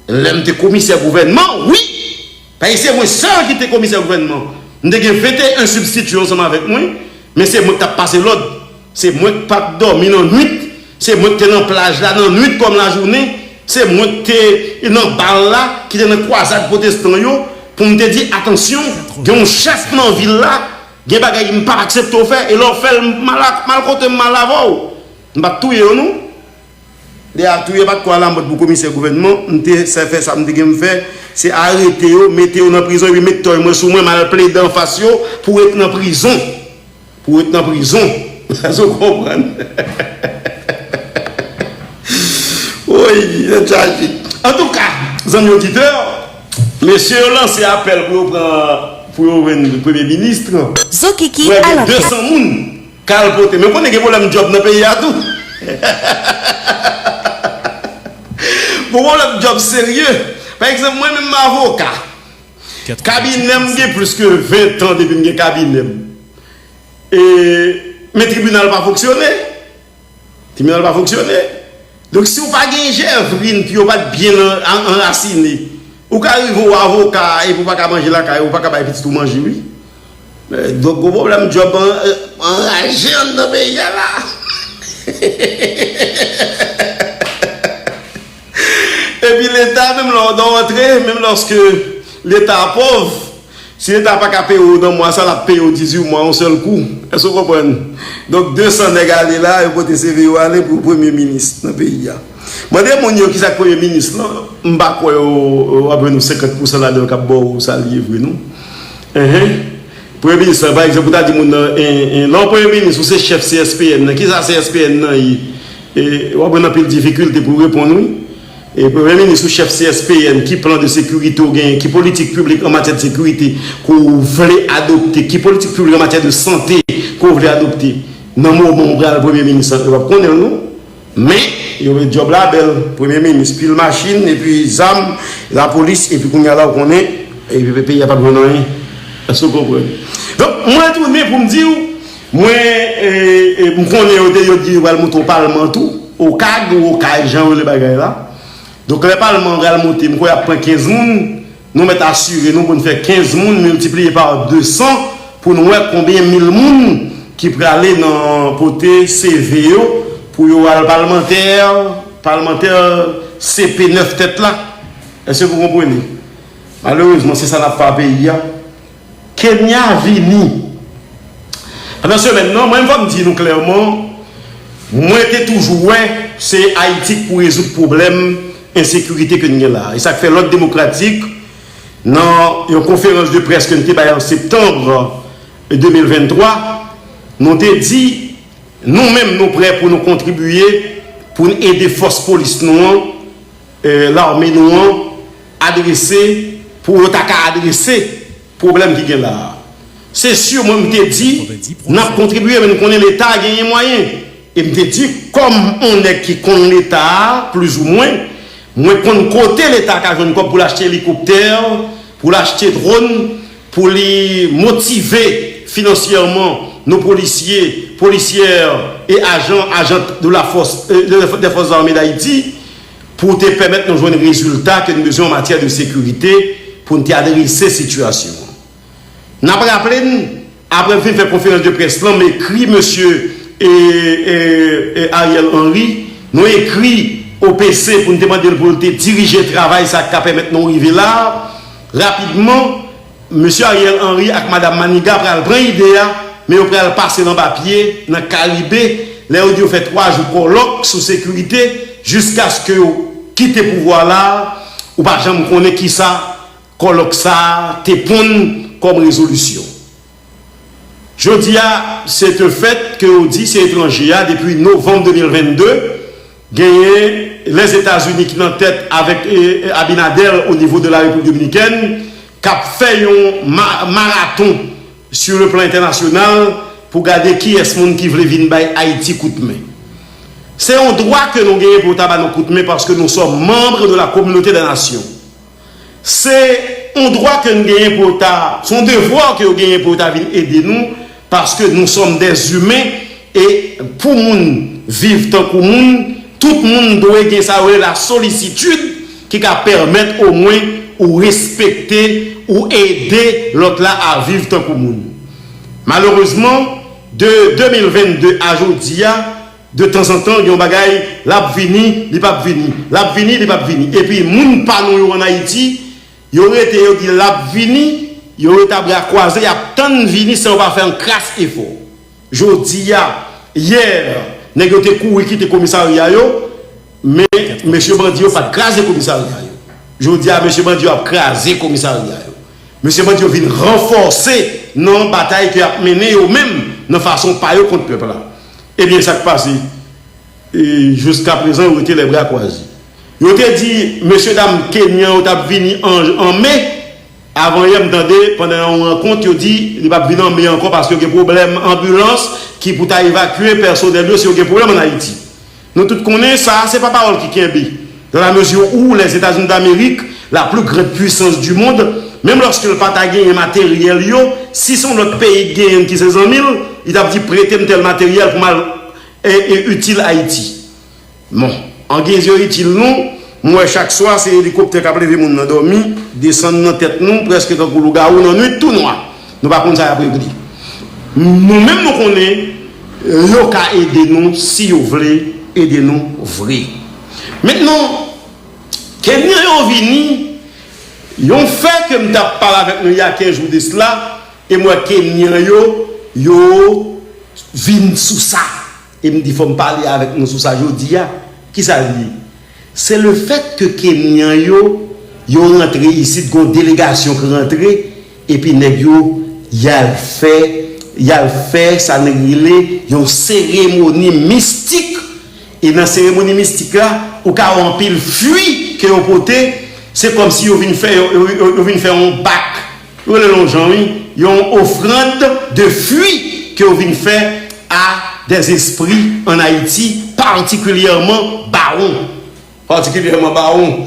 Lè m te komisè gouvènman, wi! Paske se mwen sèl ki te komisè gouvènman. M te gen venteyen sibstitye ansanm avèk mwen, men se mwen k t ap pase lòd. Se mwen k pa t dòmi nan nwit. Se mwen k te nan plaj la nan nwit kòm lajounen. Se mwen k te nan bal la, ki te nan kwazad pwotestan yo, pou m te di, "Atansyon, gen yon chèf nan vil la, gen bagay m p ap aksepte w fè, e lè w fè l, m al, m al kote m, m al avè w." M pa t touye yo, non. Lè a touye pa t ko alamòd pou komisè gouvènman, m te sa fè sa m te gen m fè, se arete yo, mete yo nan prizon, epi met tòy mwen sou mwen, m al plede anfas yo pou ret nan prizon. Pou ret nan prizon. Èske w konprann? Woy, tèt chaje. Antouka, zanmi oditè, mesye yo lanse apèl pou yo pran, pou yo jwenn premye minis. Zokiki, mwen gen de san moun k al pote. Men w konnen gen pwoblèm djòb nan peyi a tou. Gon pwoblèm djòb serye. Pa egzanp, mwen menm m avoka. Kabinè m gen plis ke ven tan depi m gen kabinè m. E, men tribinal pa fonksyone. Tribinal pa fonksyone. Donk, si w pa gen jèvrin, pi yo pa t byen an- an- anrasine, ou ka rive w avoka epi w pa ka manje lakay ou, ou pa ka bay pitit ou manje, wi. Eh, donk, gon pwoblèm djòb an- anraje anndan peyi a la. Epi Leta, menm lè w antre, menm lòske Leta pòv, si Leta pa ka peye w nan mwa sa, l ap peye w dizuit mwa yon sèl kou. Èske w konprann? Donk, de san nèg ale la, yo pote C V yo ale pou premye minis nan peyi a. Mande moun yo kisa k premye minis lan, m pa kwè yo, yo ap jwenn yon senkant pousan ladan l k ap ba w sa l ye vre, non. Enhen. Premye minis lan, pa egzanp, ou ta di moun nan, en, en, lè w premye minis, ou se chèf C S P N nan, kisa C S P N nan ye? E, w ap jwenn anpil difikilte pou w reponn, wi. E, premye minis ou chèf C S P N, ki plan de sekirite w genyen, ki politik piblik an matyè de sekirite ke w vle adopte, ki politik piblik an matyè de sante ke w vle adopte? Nan moman w pral premye minis lan, yo p ap konnen l, non. Men, yo met djòb la bèl. Premye minis, pil machin, epi zam, lapolis, epi kounye a la, w konnen, epi peyi a p ap jwenn anyen. Èske w konprann? Donk, mwen tounen pou m di w, mwen, e, e, m konnen yo te, yo di yo pral monte yon palman tou, okag ou okay, jan yo rele bagay la. Donk, lè palman an pral monte, m kwè y ap pran kenz moun, nou mèt asire nou pou n fè kenz moun miltipliye pa de san pou n wè konbyen mil moun ki prale nan pote C V yo pou yo al palmantè, palmantè C P nèf tèt la. Èske w konprann? Malerezman, se sa n ap fè a peyi a. Kenya vini. Pandan semèn nan, mwen, fò m di nou klèman, mwen te toujou wè se Ayiti k pou rezoud pwoblèm ensekirite ke n gen la. E sa k fè Lòd Demokratik, nan yon konferans de près ke n te bay an septanm de mil venntwa, nou te di, nou menm, nou prè pou nou kontribye, pou n ede fòs polis nou an, e, lame nou an adrese, pou yo ta ka adrese pwoblèm ki gen la a. Se si mwen, m te di, n ap kontribye, men n konnen Leta genyen mwayen. E m te di, kòm on nèg ki konn Leta a, plizoumwen, mwen konn kote Leta ka jwenn kòb pou l achte elikoptè, pou l achte dwòn, pou li motive finansyèman nos policiers, policières et agents, agents de la force, euh, de, des forces armées d'Haïti, pou te pèmèt nou jwenn rezilta ke n bezwen an matyè de sekirite pou n te adrese sitiyasyon an. N ap raple n, apre m fin fè konferans de près lan, m ekri mesye, e, e, e, Ariel Henry, nou ekri O P C pou n te mande l pou l te dirije travay sa k ka pèmèt nou rive la a. Rapidman, mesye Ariel Henry ak madam Maniga pral pran ide a, men yo pral pase l anba pye nan Karibe, lè yo di yo fè twa jou kòlòk sou sekirite, jiskaske yo kite pouvwa la a, ou pa janm konnen kisa kòlòk sa a te ponn kòm rezolisyon. Jodi a, se te fèt ke yo di se etranje a, depi novanm de mil vennde, genyen Lèzetazini ki nan tèt avèk, e, e, Abinader o nivo de la Repiblik Dominikèn, k ap fè yon ma-, maraton sur le plan entènasyonal, pou gade kiyès moun ki vle vin bay Ayiti kout men. Se yon dwa ke nou genyen pou yo ta ba nou kout men paske nous sommes membres de la communauté des nations. Se yon dwa ke n genyen pou yo ta, se yon devwa ke yo genyen pou yo ta vin ede nou, paske nous sommes des humains, e pou moun viv tankou moun, tout moun dwe gen sa yo rele la solisitid ki ka pèmèt omwen ou respekte, ou ede lòt la a viv tankou moun. Malerezman, de de mil vennde a jodi a, de tanzantan, gen yon bagay, l ap vini, li p ap vini, l ap vini, li p ap vini. Epi moun pa nou yo ann Ayiti, yo rete, yo di l ap vini, yo rete a bra kwaze, y ap tann vini san yo pa fè yon kras efò. Jodi a, yè, nèg yo te kouri kite komisarya yo, men mesye bandi yo pa t kraze komisarya yo. Jodi a, mesye bandi yo ap kraze komisarya yo. Mesye bandi yo vin ranfòse nan batay ke y ap mennen yo menm nan fason pa yo kont pèp la. Ebyen, sa k pase? E, jiskaprezan, yo rete lè bra kwaze. Yo te di, mesye dam Kenyan yo t ap vini an, an me. Avan yè, m tande, pandan yon rankont, yo di, li p ap vin an me ankò paske yo gen pwoblèm anbilans ki pou ta evakye pèsonèl yo si yo gen pwoblèm ann Ayiti. Nou tout konnen, sa a se pa pawòl ki kenbe. Dans la mesure où les États-Unis d'Amérique, la plus grande puissance du monde, menm lòske l pa ta genyen materyèl yo, si se yon lòt peyi k genyen l ki se zanmi l, li t ap di, prete m tèl materyèl pou m al e, e itil Ayiti. Bon, an gez yo itil nou, m wè chak swa se elikoptè k ap leve moun nan dòmi, desann nan tèt nou, prèske tankou lougawou nan nwit tou nwa. Nou pa konn sa y ap regle. Nou menm nou konnen, yo ka ede nou si yo vle ede nou vre. Mentnan, Kenyan yo vini, yon fè ke m t ap pale avèk nou y a kenz jou de sila, e m wè Kenyan yo, yo vin sou sa. E m di fò m pale avèk nou sou sa jodi a. Kisa l ye? Se lefèt ke Kenyan yo, yo rantre isit, gen yon delegasyon k rantre, epi nèg yo, y al fè, y al fè sa n rele yon seremoni mistik. E nan seremoni mistik la, ou ka wè anpil fwi ke yo pote, se kòmsi yo vin fè, yo, yo, yo, yo vin fè yon bak. Yo rele l yon jan, wi. Yon ofrann de fwi ke yo vin fè a des esprits en Haïti, particulièrement bawon. Patikilyèman bawon.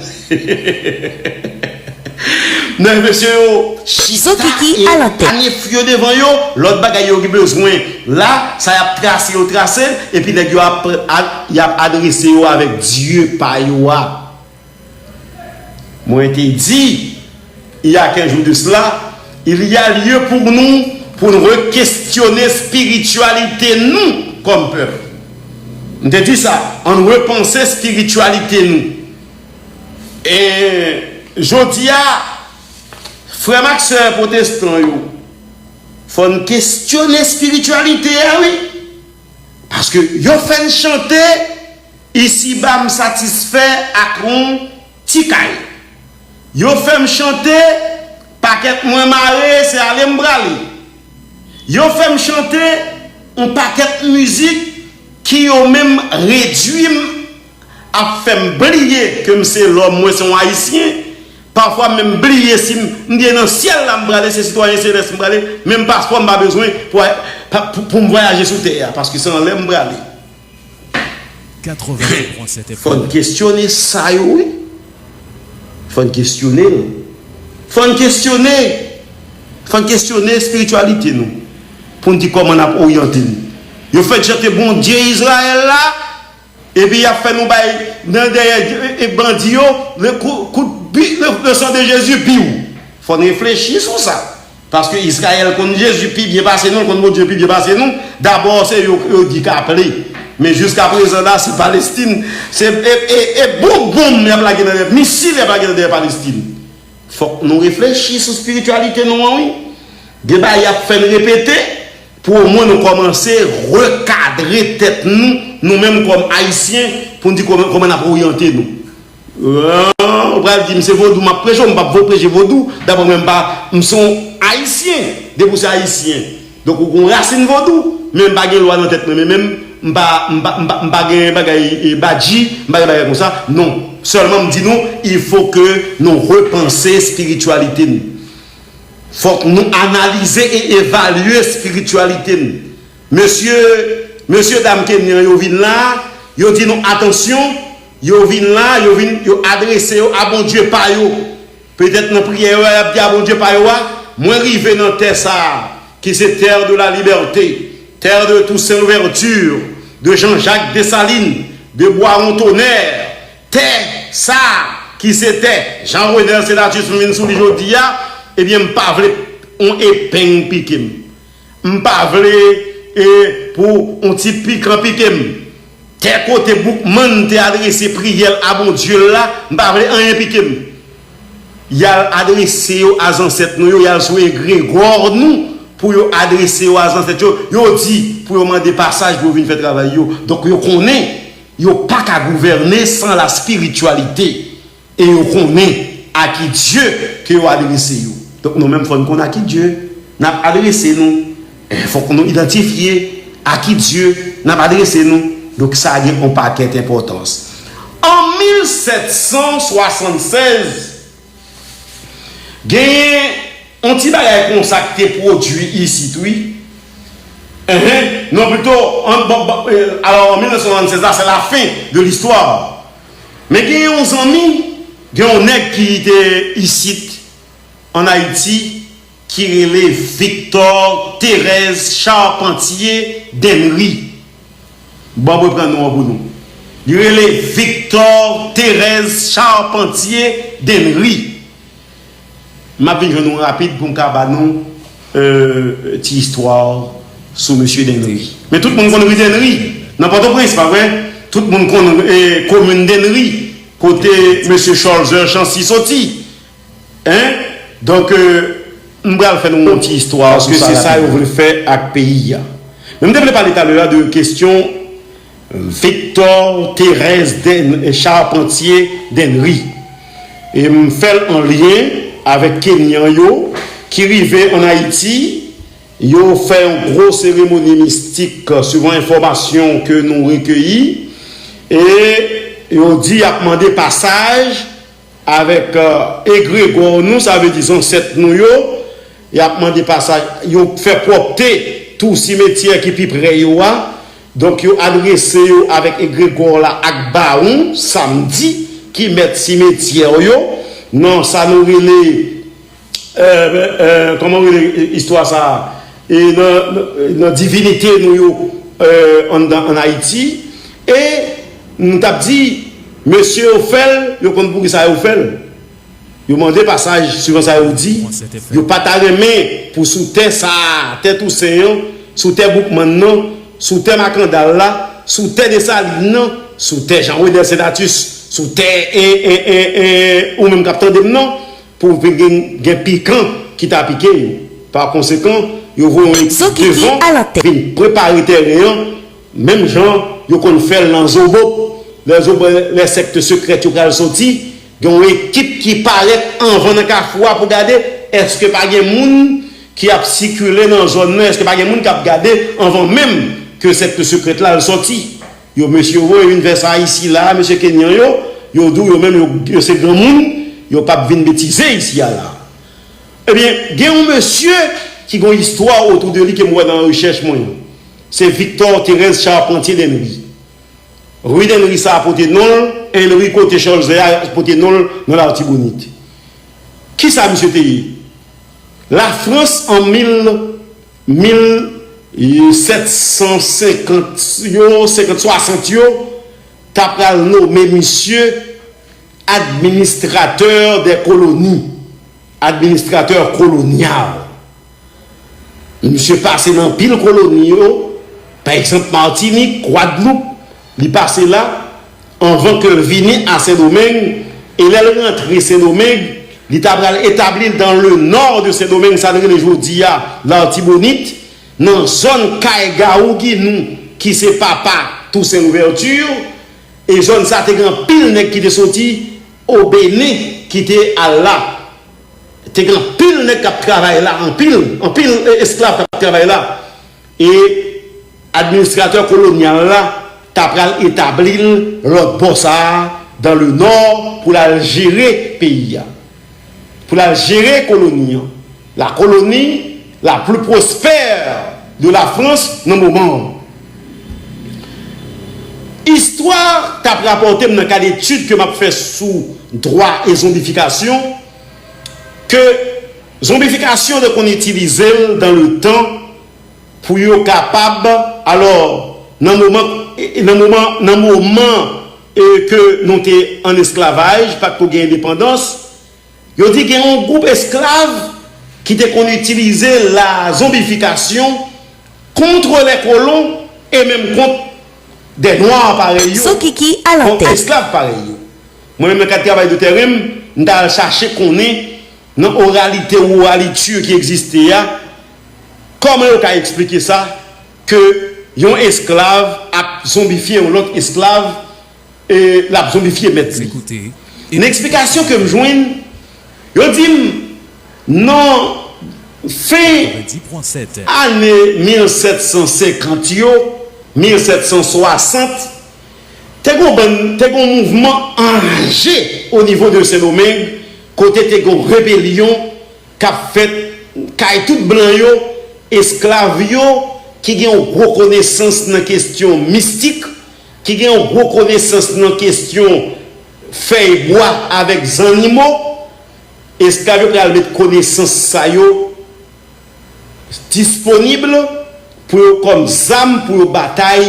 Nèg mesye yo chita e panye fwi yo devan yo, lòt bagay yo ki bezwen la, sa y ap trase yo trase l, epi nèg yo ap, ad, y ap adrese yo avèk Dye pa yo a. Mwen te di, il y a quinze jours de cela, il y a lieu pour nous, pou n rekestionne espirityalite nou kòm pèp. M te di sa, ann repanse espirityalite nou. E jodi a, frè m ak sè pwotestan yo, fò n kestyone espirityalite a, wi. Paske yo fè n chante, isiba m satisfè ak yon ti kay. Yo fè m chante, pakèt mwen mare, se ale m prale. Yo fè m chante yon pakèt mizik ki yo menm redui m, ap fè m bliye ke m se lòm, mwen se yon Ayisyen. Pafwa m menm bliye si m, m bliye nan syèl la m prale, se sitwayen selès m prale, menm paspò m pa bezwen pou, pou, pou m vwayaje sou tè a, paske se anlè m prale. Fò n kestyone sa yo, wi. Fò n kestyone l. Fò n kestyone, fò n kestyone espirityalite nou. Pou n di kòman n ap oryante l. Yo fèk chante Bondye Izrayèl la, epi y ap fè nou bay nan dèyè, e, e, bandi yo, le kou, kout bi, le, le sang de Jésus, biw. Fò n reflechi sou sa. Paske Izrayèl konn Jezi pi byen pase nou, l konn Bondye pi byen pase nou. Dabò, se yo, yo di k aple. Men jiskaprezan la, se Palestin. Se, e, e, e bonm, bonm y ap lage nan dèyè, misil y ap lage nan dèyè Palestin. Fòk nou reflechi sou espirityalite nou an, wi. Gen bagay y ap fè n repete, pou omwen nou kòmanse rekadre tèt nou, nou menm kòm Ayisyen, pou n di kòman, kòman n ap oryante nou. Ou pral di m se vodou m ap preche, m p ap vo preche vodou. Dabò mwen m pa, m se yon Ayisyen, depi w se Ayisyen. Donk ou gen yon rasin vodou, men m pa gen lwa nan tèt mwen, men menm m pa, m pa, m pa, m pa gen bagay, e, badji, m pa gen bagay konsa. Non. Sèlman m di nou, il faut que nou repanse espirityalite nou. Fòk nou analize e evalye espirityalite nou. Mesye, mesye dam Kenyan yo vin la, yo di nou atansyon, yo vin la, yo vin, yo adrese yo a Bondye pa yo. Petèt nan priyè yo a, y ap di a Bondye pa yo a, mwen rive nan tè sa a, ki se terre de la liberté, terre de Toussaint Louverture, de Jean-Jacques Dessalines, de Boiron Tonnerre, tè sa a, ki se tè Jean Renel Senatus m vin sou li jodi a, ebyen m pa vle on epeng pike m. M pa vle e, pou on ti pikan pike m. Tè kote Boukman te adrese priyè l a Bondye l la, m pa vle anyen pike m. Y al adrese yo a zansèt nou yo, y al sou egregò nou pou yo adrese yo a zansèt yo. Yo di pou yo mande pasaj pou yo vin fè travay yo. Donk yo konnen yo pa ka gouvène san la spirityalite. E yo konnen a ki Dye ke yo adrese yo. Donk nou menm fò n konn a ki Dye n ap adrese nou. E fòk nou idantifye a ki Dye n ap adrese nou. Donk sa gen yon pakèt enpòtans. An mil sèt san swasannsèz, genyen yon ti bagay konsa ki te pwodui isit, wi. Enhen, non, plito, an, bon, bon, e, alò, an mil nèf san swasannsèz la, se la fen de listwa. Men gen yon zanmi, gen yon nèg ki te isit, ann Ayiti, ki rele Victor Thérèse Charpentier Dennery. Bon, m reprann non an pou nou. Li rele Victor Thérèse Charpentier Dennery. M ap vin jwenn nou rapid pou m ka ba nou, e, ti istwa sou mesye Dennery. Men tout moun konn ri Dennery nan Pòtoprens, pa vre? Tout moun konn, e, komin Dennery, kote mesye Cholzer Chancy soti. Hein? Donk, e, m pral fè nou yon ti istwa sou sa. Paske se sa yo vle fè ak peyi a. Men m te vle pale talè a de kesyon Victor Thérèse Den, Charpentier Dennery. E m fè l an lyen avèk Kenyan yo ki rive ann Ayiti. Yo fè yon gwo seremoni mistik, suivan enfòmasyon ke nou rekeyi. E yo di y ap mande pasaj avèk, e, egregò nou, sa vle di zansèt nou yo. Y ap mande pasaj, yo fè pwòpte tou simetyè ki pi pre yo a. Donk, yo adrese yo avèk egregò la ak bawon, samdi, ki mèt simetyè yo, nan sa nou rele, e, e, kòman rele istwa sa a? E nan, nan, nan divinite nou yo, e, anndan, ann Ayiti. E nou t ap di, mesye yo fè l, yo konn poukisa yo fè l. Yo mande pasaj, suivan sa yo di, yo pa ta renmen pou sou tè sa a, tè Tousen an, sou tè Boukmann nan, sou tè Makandal la, sou tè Desalin nan, sou tè Jean Renel Senatus, sou tè, e, e, e, e, ou menm k ap tande m nan, pou gen, gen pikan ki ta pike yo. Pa konsekan, yo voye yon ekip devan, vin prepare teren an, menm jan yo konn fè l nan Zobop, lè Zobop, lè sèkt sekrèt yo pral soti, gen yon ekip ki parèt anvan nan kafou a pou gade èske pa gen moun ki ap sikile nan zòn nan, èske pa gen moun k ap gade anvan menm ke sèkt sekrèt la al soti. Yo, mesye yo voye vin fè sa isi la, mesye Kenyan yo, yo di w yo menm yo, yo se granmoun, yo p ap vin betize isi a la. Ebyen, gen yon mesye ki gen yon istwa otou de li ke m wè nan rechèch mwen yo. Se Victor Thérèse Charpentier Dennery. Ri Dennery sa a pote non l, e ri kote Cholzer a pote non l nan Latibonit. Kisa misye te ye? Lafrans an mil, mil sèt san senkant yo, senkant, swasant yo, ta pral nome misye administratè dè koloni, administratè kolonyal. Misye pase nan anpil koloni yo, pa egzanp Matinik, Gwadloup, li pase la, anvan ke l vini a Sendomeng, e lè l rantre Sendomeng, li ta pral etabli l dans le nord de Sendomeng, sa n rele jodi a Latibonit, nan zòn kay Gaou Ginou, ki se papa Tousen Louvèti, e zòn sa te gen anpil nèg ki te soti o Benen, ki te al la. Te gen anpil nèg k ap travay la, anpil, anpil, e, esklav k ap travay la. E administratè kolonyal la ta pral etabli l lòt bò sa a, dans le nord, pou l al jere peyi a. Pou l al jere koloni an. La colonie la plus prospère de la Frans nan moman an. Istwa t ap rapòte m nan kad etid ke m ap fè sou dwa e zonbifikasyon ke zonbifikasyon te konn itilize l dans le temps pou yo kapab, alò, nan moman, nan moman, nan moman e ke nou te an esklavaj, pa t ko gen endepandans, yo di gen yon gwoup esklav ki te konn itilize la zonbifikasyon contre les colons e menm kont des noirs parèy yo, kont esklav parèy yo. Mwen menm nan kad travay de tèren m, m ta al chache konnen nan oralite ou oraliture ki egziste a, kòman yo ka eksplike sa ke yon esklav ap zonbifye yon lòt esklav e l ap zonbifye mèt li. Nan eksplikasyon ke m jwenn, yo di m nan fen ane mil sèt san senkant yo, mil sèt san swasant, te gon bann, te gon mouvman anje o nivo de Sendomeng, kote te gon rebelyon k ap fèt kay tout blan yo, esklav yo, ki gen yon gwo konesans nan kesyon mistik, ki gen yon gwo konesans nan kesyon fèy bwa avèk zannimo, esklav yo pral met konesans sa yo disponib pou yo kòm zam pou yo batay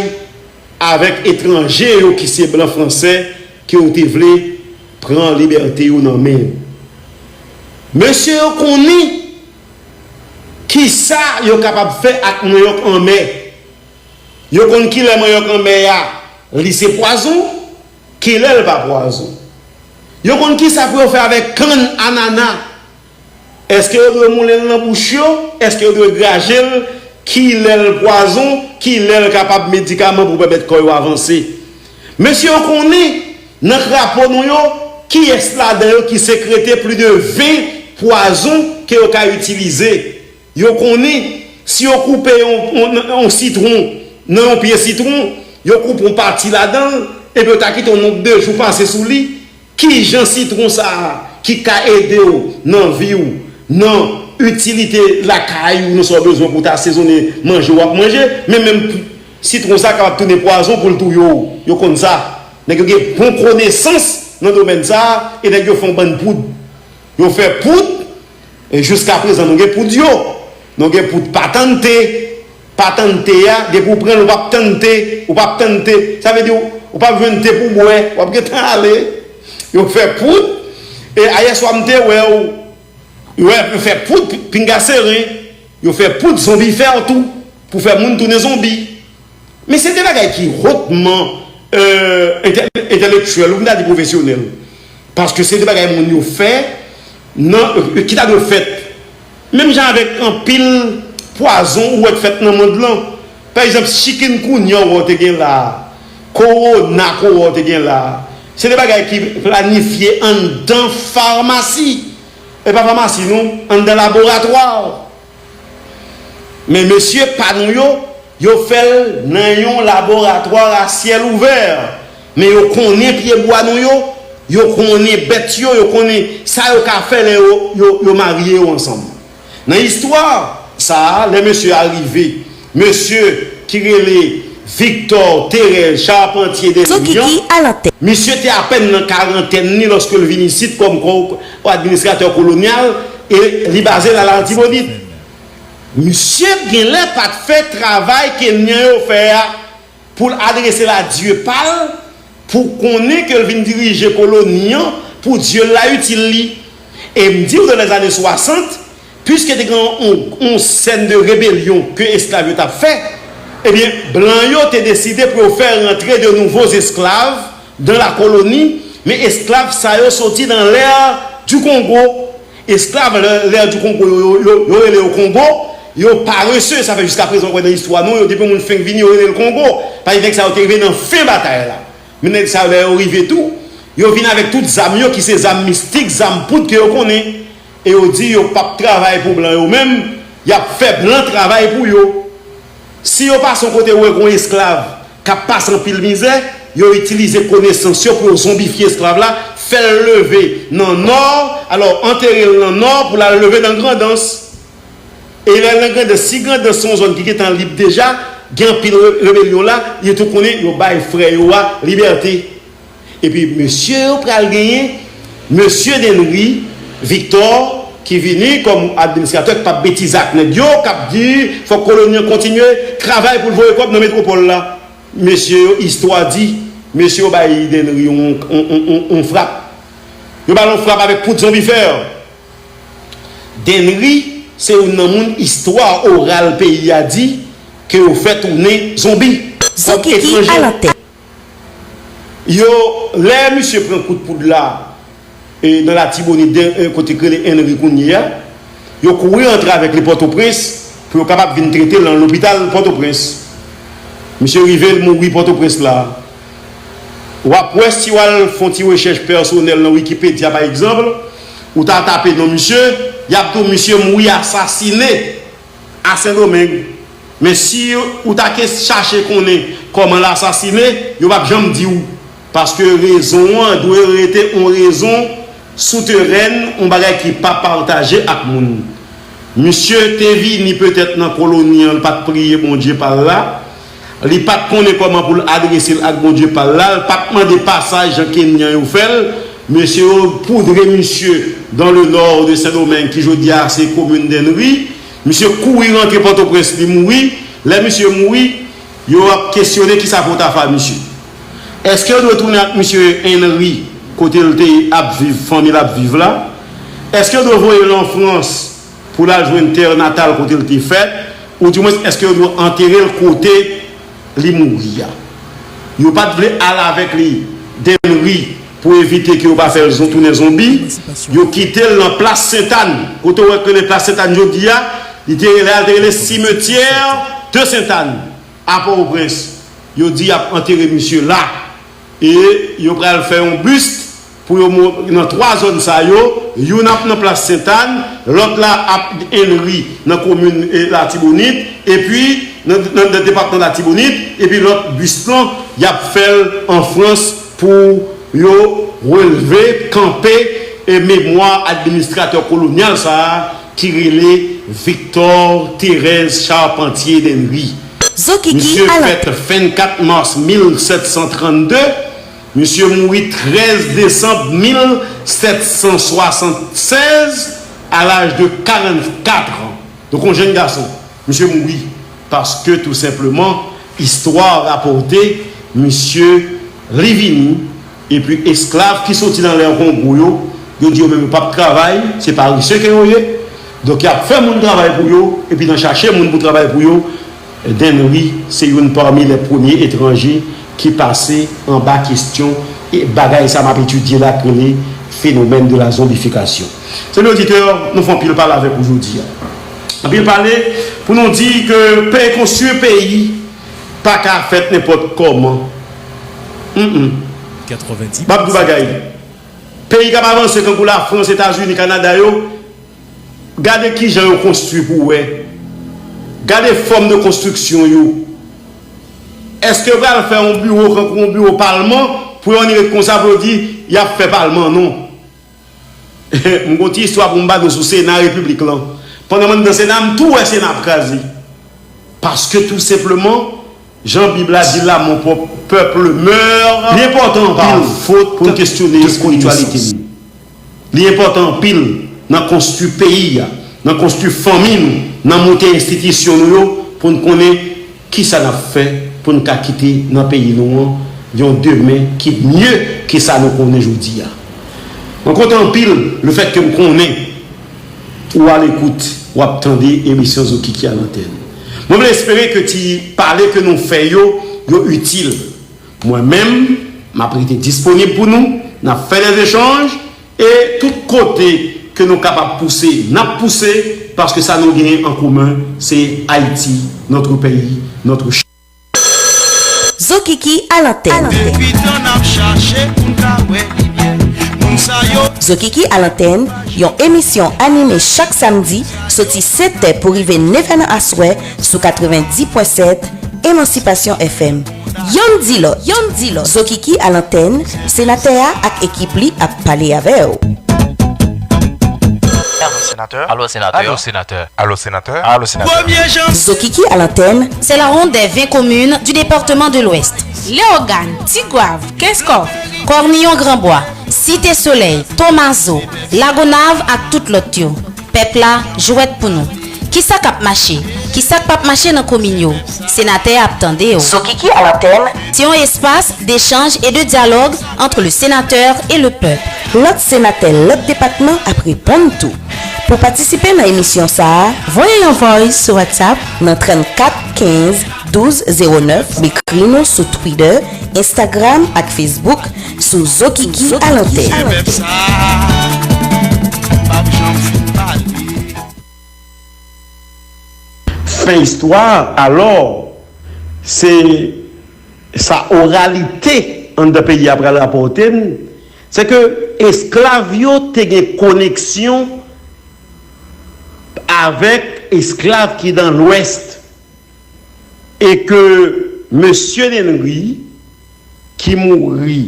avèk etranje yo ki se blan franse ke yo te vle pran libète yo nan men yo. Mesye yo konnen kisa yo kapab fè ak manyòk anmè. Yo konn kilè manyòk anmè a li se pwazon, kilè l pa pwazon. Yo konn kisa pou yo fè avèk kann, anana. Èske yo dwe moulen l nan bouch yo? Èske yo dwe graje l? Kilè l pwazon? Kilè l kapab medikaman pou pèmèt kò yo avanse? Mesye yo konnen nan krapo nou yo, kiyès ladan yo ki sekrete pli de ven pwazon ke yo ka itilize? Yo konnen, si yo koupe yon, yon, yon sitwon nan yon pye sitwon, yo koupe yon pati ladan l, epi yo ta kite yon nonb de jou pase sou li, kijan sitwon sa a ki ka ede w nan vi w, nan itilite lakay ou, nan sa w bezwen pou w ta asezonnen manje w ap manje, men menm sitwon sa a kapab tounen pwazon pou l touye w. Yo konn sa. Nèg yo gen bon konesans nan domèn sa a, e nèg yo fè yon bann poud. Yo fè poud, e jiskaprezan nou gen poud yo. Nou gen poud patante. Patante a, depi w pran l, ou p ap tann te, ou p ap tann te. Sa vle di, ou p ap jwenn te pou bwè, w ap gentan ale. Yo fè poud, e ayèswa m te wè w, yo fè poud pinga seren, yo fè poud zonbi fè w tou, pou fè moun tounen zonbi. Men se de bagay ki hotman, euh, entè-, entèlektyèl, ou m ta di pwofesyonèl. Paske se de bagay moun yo fè, nan, euh, ki ta dwe fèt. Menm jan avèk anpil pwazon ou wè k fèt nan mond lan. Pa egzanp, chikungunya ou wè w te gen la a, kowona ou wè w te gen la a. Se de bagay ki planifye anndan famasi. E pa famasi non, anndan laboratwa. Men mesye pa nou yo, yo fè l nan yon laboratwa a syèl ouvè. Men yo konnen pyebwa nou yo, yo konnen bèt yo, yo konnen sa yo ka fè lè yo, yo, yo marye yo ansanm. Nan istwa sa a, lè mesye a rive, mesye ki rele Victor Thérèse Charpentier de Lyon, misye te apèn nan karantèn li lòske l vin isit kòm ko-, administratè kolonyal e li baze l a Latibonit. Misye genlè pa t fè travay Kenyan yo fè a pou l adrese l a Dye pa l, pou konnen ke l vin dirije koloni an, pou Dye l la itil li. E m di w, dans les années soixante, piske te gen yon, yon sèn de rebelyon ke esklav yo t ap fè, ebyen, blan yo te deside pou yo fè rantre de nouveaux esclaves dans la colonie, men esklav sa yo soti dans l'ère du Congo. Esklav lè, lè di Kongo, yo, yo, yo, yo rele yo Kongo, yo parese, sa fè jiskaprezan, ou wè nan istwa nou, yo, depi yon moun fenk vini, yo rele l Kongo. Paske nèg sa yo te rive nan fen batay la. Men nèg sa yo, lè yo rive tou, yo vin avèk tout zam yo, ki se zam mistik, zam poud ke yo konnen. E yo di yo p ap travay pou blan yo menm, y ap fè blan travay pou yo. Si yo pase yon kote yo wè gen yon esklav k ap pase anpil mizè, yo itilize konesans yo pou yo zonbifye esklav la, fè l leve nan nò, alò, antere l nan nò pou l al leve nan Grandans. E lè nan Grandans, si Grandans se yon zòn ki gentan lib deja, gen anpil re- rebelyon la, yo tou konnen yo bay frè yo a libète. Epi mesye yo pral genyen mesye Denry Victor ki vini kòm administratè k p ap betize ak nèg yo, k ap di fòk koloni an kontinye travay pou l voye kòb nan metwopòl la. Mesye yo, istwa di, mesye yo bay Denry yon, yon, yon, yon, yon frap. Yo ba l yon frap avèk poud zonbifè. Denry se youn nan moun istwa oral peyi a di ke yo fè tounen zonbi kòm etranje. Yo, lè misye pran kout poud la, e, nan Latibonit, de, e, kote k rele Henry kounye a, yo kouri antre avèk li Pòtoprens pou yo kapab vin trete l nan lopital Pòtoprens. Misye rive, l mouri Pòtoprens la. W ap wè si w al fè yon ti rechèch pèsonèl nan Wikipedia, pa egzanp, ou ta tape non misye, y ap di w misye mouri asasine a Sendomeng. Men si ou ta ke chache konnen kòman l asasine, yo p ap janm di w. Paske rezon an dwe rete yon rezon souterèn, yon bagay ki pa pataje ak moun. Misye te vini petèt nan koloni an, li pa t priye Bondye pa l la. Li pa t konnen kòman pou l adrese l ak Bondye pa l la. Li pa t mande pasaj jan Kenyan yo fè l. Mesye yo poudre misye dans le nord de Saint-Domingue, ki jodi a se komin Dennery. Misye kouri rantre Pòtoprens, li mouri. Lè misye mouri, yo ap kesyone kisa pou ta fè a misye. Èske yo dwe tounen ak misye Henry kote l te ap viv, fanmi l ap viv la? Èske yo dwe voye l an Frans pou l al jwenn tè natal kote l te fèt? Oudimwens, èske yo dwe antere l kote li mouri a? Yo pa t vle al avèk li, Dennery, pou evite ke yo pa fè l zon- tounen zonbi. Yo kite l nan plas Sentàn. Kote w wè k rele plas Sentàn jodi a, li te rele, al te rele simetyè de Sentàn a Pòtoprens. Yo di y ap antere misye la. E yo pral fè yon bist pou yo mo- nan twa zòn sa yo, youn ap nan plas Sentàn, lòt la ap Henry nan komin, e, Latibonit, epi nan, nan, nan depatman Latibonit, epi lòt bist lan, y ap fè l an Frans pou yo relve, kanpe, e, memwa administratè kolonyal sa a ki rele Victor Thérèse Charpentier Dennery. Misye fèt vennkat mas mil sèt san trannde, misye mouri trèz desanm mil sèt san swasannsèz, a laj de karannkat an. Donk, yon jèn gason, misye mouri paske, tou senpleman, istwa rapòte, misye, li vini, epi esklav ki soti nan lè Kongo yo, yo di yo menm yo p ap travay, se paresye ke yo ye. Donk, y ap fè moun travay pou yo, epi nan chache moun pou travay pou yo, Dennery se youn pami lè premye etranje ki pase anba kesyon, e bagay sa m ap etidye la k rele phénomène de la zombification. Zanmi oditè, nou fè anpil pale avèk ou jodi a. Anpil pale pou nou di ke pe- konstwi peyi pa ka fèt nenpòt kòman. Mm, mm. M ap di w bagay. Peyi k ap avanse kankou Lafrans, Etazini, Kanada yo, gade kijan yo konstwi pou w wè. Gade fòm de konstriksyon yo. Èske yo pral fè yon biwo kankou yon biwo palman pou yo annik ret konsa pou yo di y ap fè palman? Non. M gon ti istwa pou m ba nou sou Sena Repiblik lan. Pandan m anndan Sena, m tou wè Sena ap kraze. Paske tou senpleman, jan Bib la di l la, mon peuple meurt par faute de connaissance. Li enpòtan anpil pou n kesyone espirityalite nou. Li enpòtan anpil nan konstwi peyi a, nan konstwi fanmi nou, nan moute enstitisyon nou yo, pou n konnen kisa n ap fè pou n ka kite nan peyi nou an yon demen ki mye ke sa nou konnen jodi a. Mwen kontan anpil lefètke m konnen ou alekout, w ap tande emisyon Zokiki a lantèn. Mwen vle espere ke ti pale ke nou fè yo, yo itil. Mwen menm, m ap rete disponib pou nou, n ap fè dèzechanj, e tout kote ke nou kapab pouse, n ap pouse, paske sa nou genyen an komen, se Ayiti, notre pays, notre ch- Zokiki a lantèn. Depi tan n ap chache pou n ka wè limyè. Moun sa yo. Zokiki a lantèn, yon emisyon anime chak samdi, soti sèt è pou rive nèf è nan aswè, sou katrevenndis pwen sèt Emancipation F M. Yonn di lòt, yonn di lòt. Zokiki a lantèn, senatè a ak ekip li ap pale avè w. Alo, senatè. Alo, senatè. Alo, senatè. Alo, senatè. Zokiki à l'antenne, c'est la ronde des vingt communes du département de l'Ouest. Léogâne, Tigwav, Kenskòf, Kòrniyon, Granbwa, Site Solèy, Tomazo, Lagonav ak tout lòt yo. Pèp la, jwèt pou nou. Kisa k ap mache? Kisa k p ap mache nan komin yo? Senatè a ap tande w. Zokiki à l'antenne, c'est un espace d'échange et de dialogue entre le sénateur et le peuple. Lòt senatè lòt depatman ap reponn tou. Pou patisipe nan emisyon sa a, voye yon voice sou WhatsApp nan trannkat kenz douz zewo nèf, ekri nou sou Twitter, Instagram ak Facebook sou Zokiki à l'antenne. Fen istwa, alò, se sa oralite anndan peyi a pral rapòte n, se ke esklav yo te gen koneksyon avèk esklav ki nan Lwès, e ke mesye Henry, ki mouri,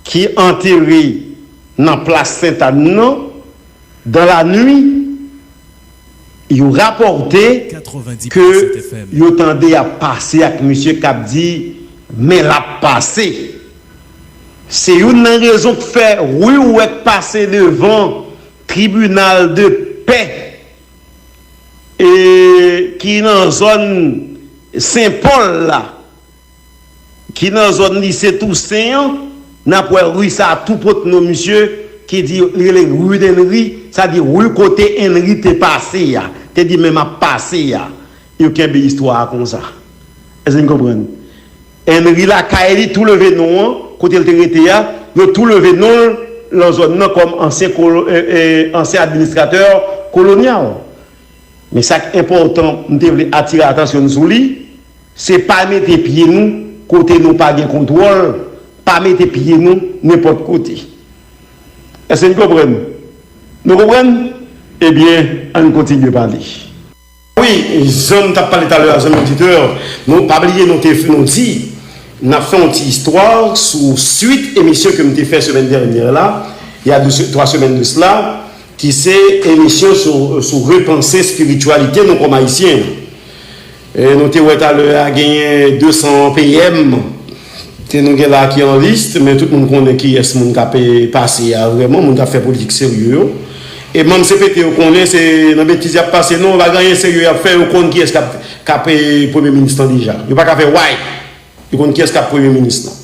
ki antere nan plas Sentàn nan, dans la nuit, yo rapòte ke yo tande y ap pase ak misye k ap di, men l ap pase. Se youn nan rezon k fè ri w wè k pase devan tribinal de pè, e, ki nan zòn Sen Pòl la, ki nan zòn lise Tousen an, n ap wè ri sa a tou pot non misye, ki di, li rele ri Henry, sa di ri kote Henry te pase a, te di men m ap pase a. Yo kenbe istwa a konsa. Èske n konprann? Henry lakay li tou leve non an, kote l te rete a, yo tou leve non l nan zòn nan kòm ansyen kolo-, e, e, ansyen administratè kolonyal. Men sa k enpòtan, m te vle atire atansyon n sou li, se pa mete pye nou kote nou pa gen kontwòl, pa mete pye nou nenpòt kote. Èske n konprann? Nou konprann? Ebyen, ann kontinye pale. Wi, jan m t ap pale talè a, zanmi oditè, nou pa bliye nou te, nou di, n ap fè yon ti istwa sou swit emisyon ke m te fè semèn dènyè la, il y a deux, trois semaines de cela, ki se emisyon sou, sou repanse espirityalite nou kòm Ayisyen. E nou te wè talè a genyen de san P M ke nou gen la ki an lis, men tout moun konnen kiyès moun k ap, e, pase a vrèman, moun k ap fè politik serye yo. E manm C P T yo konnen se nan betiz y ap pase non, pa gen anyen serye y ap fè, yo konn kiyès k ap, k ap, e, premye minis lan deja. Yo pa ka fè way. Yo konn kiyès k ap premye minis lan.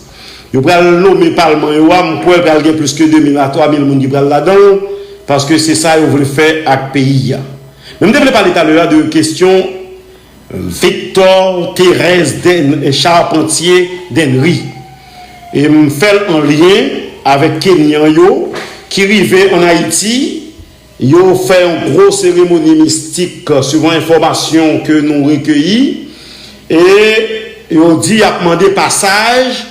Yo pral nome palman yo a, m kwè pral gen plis ke de mil a twa mil moun ki pral ladan l, paske se sa yo vle fè ak peyi a. Men m te vle pale talè a de kesyon Victor Thérèse Den-, Charpentier Dennery. E m fè l an lyen avèk Kenyan yo ki rive ann Ayiti, yo fè yon gwo seremoni mistik, suivan enfòmasyon ke nou rekeyi, e yo di y ap mande pasaj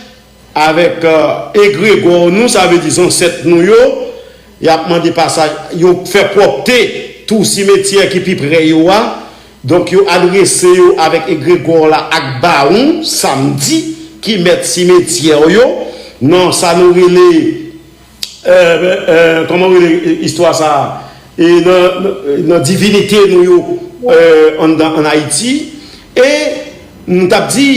avèk, e, egregò nou, sa vle di zansèt nou yo, y ap mande pasaj, yo fè pwòpte tou simetyè ki pi pre yo a, donk yo adrese yo avèk egregò la ak bawon, samdi, ki mèt simetyè yo, nan sa nou rele, e, e, kòman rele istwa sa a? E nan, nan, nan divinite nou yo, e, anndan, ann Ayiti. E m t ap di,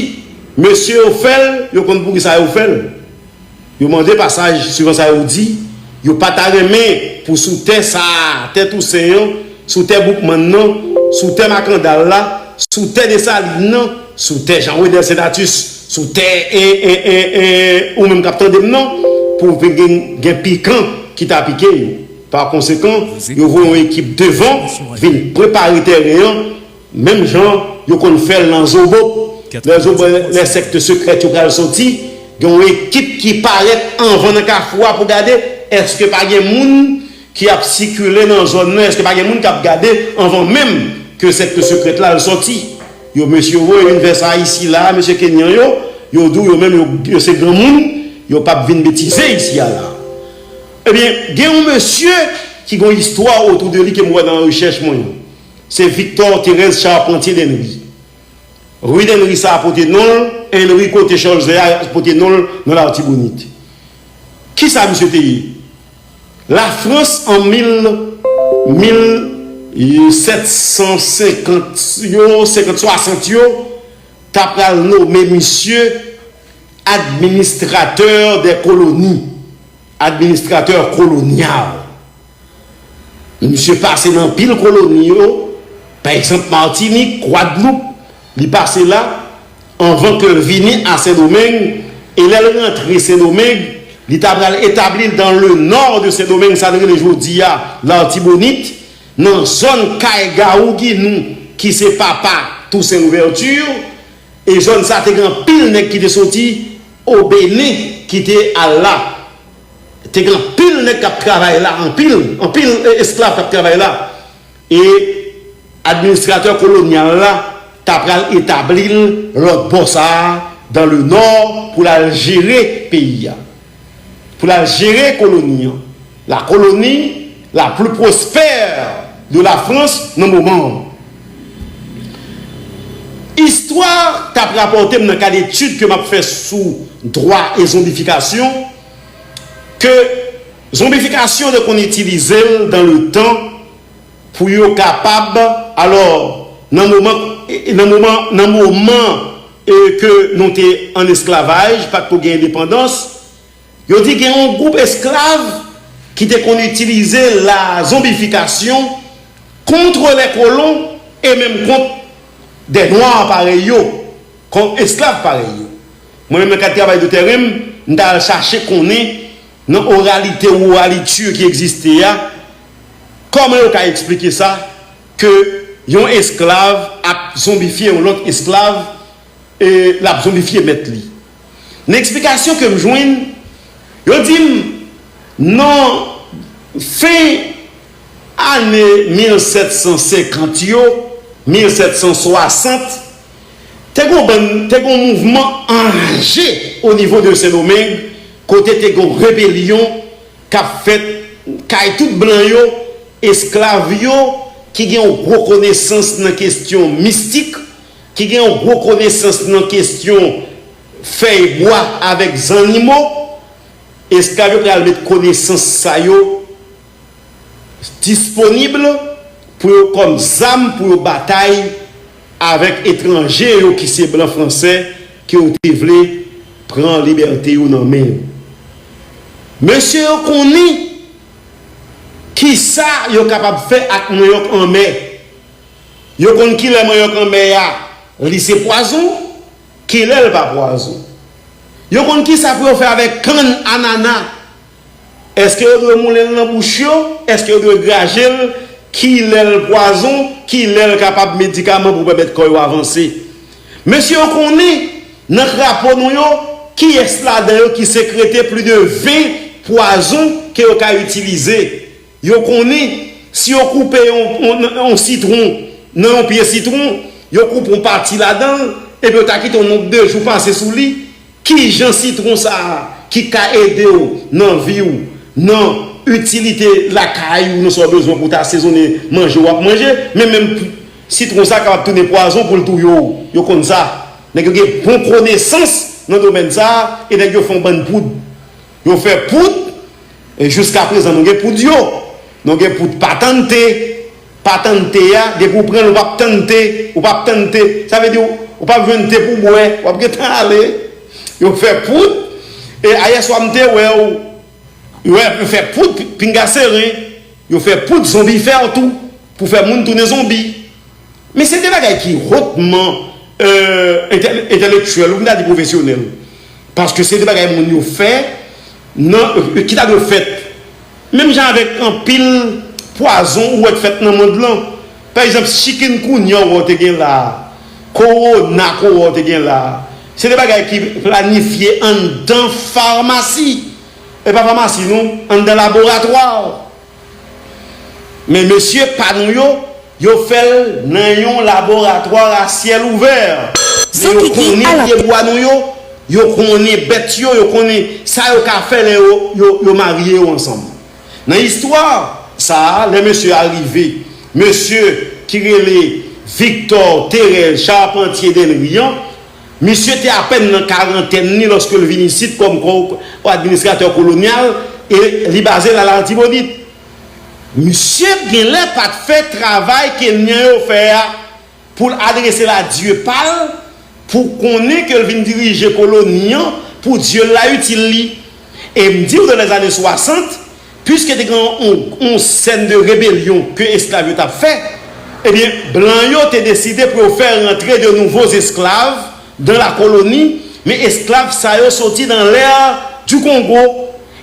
mesye yo fè l, yo konn poukisa yo fè l. Yo mande pasaj, suivan sa yo di, yo pa ta renmen pou sou tè sa a, tè Tousen an, sou tè Boukmann nan, sou tè Makandal la, sou tè Desalin nan, sou tè Jean Wedel Senatus, sou tè, e, e, e, e, ou menm k ap tande m nan, pou gen, gen pikan ki ta pike yo. Pa konsekan, yo voye yon ekip devan, vin prepare tèren an, menm jan yo konn fè l nan Zobop. Lè Zobop, lè sèkt sekrèt yo pral soti, gen yon ekip ki parèt anvan nan kafou a pou gade èske pa gen moun ki ap sikile nan zòn nan, èske pa gen moun k ap gade anvan menm ke sèkt sekrèt la al sòti. Yo, mesye yo voye vin fè sa isi la, mesye Kenyan yo, yo di w yo menm yo, yo se granmoun, yo p ap vin betize isi a la. Ebyen, gen yon mesye ki gen yon istwa otou de li ke m wè nan rechèch mwen yo. Se Victor Thérèse Charpentier Dennery. Rue Dennery sa a pote non l, Henry kote Cholzè a pote non l nan Latibonit. Kisa misye te ye? Lafrans an mil, mil sèt san senkant yo, senkant swasant yo, ta pral nonmen misye administratè dè koloni, administratè kolonyal. Misye pase nan anpil koloni yo, pa egzanp Matinik, Gwadloup, li pase la, anvan ke l vini a Sendomeng, e lè l rantre Sendomeng, li ta pral etabli l dans le nord de Sendomeng, sa n rele jodi a Latibonit, nan zòn kay Gawou Ginou, ki se papa Toussaint Louverture, e zòn sa te gen anpil nèg ki te soti o Benen, ki te al la. Te gen anpil nèg k ap travay la, anpil, anpil, e, esklav k ap travay la. E administratè kolonyal la ta pral etabli l lòt bò sa a, dans le nord, pou l al jere peyi a. Pou l al jere koloni an. La colonie la plus prospère de la France nan moman an. Istwa t ap rapòte m nan kad etid ke m ap fè sou dwa e zonbifikasyon, ke zonbifikasyon te konn itilize l dans le temps pou yo kapab, alò, nan moman, nan moman, nan moman, e, ke nou te an esklavaj, pa t ko gen endepandans, yo di gen yon gwoup esklav ki te konn itilize la zonbifikasyon contre les colons e menm kont dè nwa parèy yo, kont esklav parèy yo. Mwen menm, nan kad travay de tèren m, m ta al chache konnen nan oralite ou oralitur ki egziste a, kòman yo ka eksplike sa, ke yon esklav ap zonbifye yon lòt esklav, e l ap zonbifye mèt li. Nan eksplikasyon ke m jwenn, yo di m, nan fen ane mil sèt san senkant yo, mil sèt san swasant, te gon bann, te gon mouvman anje o nivo de Sendomeng, kote te gon rebelyon k ap fèt kay tout blan yo, esklav yo, ki gen yon gwo konesans nan kesyon mistik, ki gen yon gwo konesans nan kesyon fèy bwa avèk zannimo, esklav yo pral met konesans sa yo disponib pou yo kòm zam pou yo batay avèk etranje yo ki se blan franse ke yo te vle pran libète yo nan men yo. Mesye yo konnen kisa yo kapab fè ak manyòk anmè. Yo konn kilè manyòk anmè a, li se pwazon, kilè l pa pwazon. Yo konn kisa pou yo fè avèk kann, anana. Èske yo dwe moulen l nan bouch yo? Èske yo dwe graje l? Kilè l pwazon? Kilè l kapab medikaman pou pèmèt kò yo avanse? Mesye yo konnen, nan krapo nou yo, kiyès ladan yo ki sekrete plis de ven pwazon ke yo ka itilize? Yo konnen, si yo koupe yon, yon, yon sitwon nan yon pye sitwon, yo koupe yon pati ladan l, epi yo ta kite yon nonb de jou pase sou li, kijan sitwon sa a ki ka ede w nan vi w, nan itilite lakay ou, nan sa w bezwen pou w ta asezonnen manje w ap manje, men menm sitwon sa a kapab tounen pwazon pou l touye w. Yo konn sa. Nèg yo gen bon konesans nan domèn sa a, e nèg yo fè yon bann poud. Yo fè poud, e jiska prezan nou gen poud yo. Nou gen poud patante. Patante a, depi w pran l, ou p ap tann te, ou p ap tann te. Sa vle di, ou p ap jwenn te pou w bwè, w ap gentan ale. Yo fè poud, e ayèswa m te wè w, yo fè poud pinga seren, yo fè poud zonbifè tou, pou fè moun tounen zonbi. Men se de bagay ki hotman, euh, entèl-, entèlektyèl, ou m ta di pwofesyonèl. Paske se de bagay moun yo fè, nan, ki ta dwe fèt. Menm jan avèk anpil pwazon ou wè k fèt nan mond lan. Pa egzanp, chikungunya ou wè w te gen la a, kowona k ou wè w te gen la a. Se de bagay ki planifye anndan famasi. E pa famasi non, anndan laboratwa. Men mesye pa nou yo, yo fè l nan yon laboratwa a syèl ouvè. Men yo konnen pyebwa nou yo, yo konnen bèt yo, yo konnen sa yo ka fè lè yo, yo, yo marye yo ansanm. Nan istwa sa a, lè mesye a rive, mesye ki rele Victor Thérèse Charpentier Denry an, misye te apèn nan karantèn li lòske l vin isit kòm, kòm administratè kolonyal e li baze l a Latibonit. Misye genlè pa t fè travay Kenyan yo fè a pou l adrese l a Dye pa l, pou konnen ke l vin dirije koloni an pou Dye l la itil li. E m di w, dans les années soixante, piske te gen yon, yon sèn de rebelyon ke esklav yo t ap fè, ebyen, blan yo te deside pou yo fè rantre de nouveaux esclaves dans la colonie, men esklav sa yo soti dans l'ère du Congo.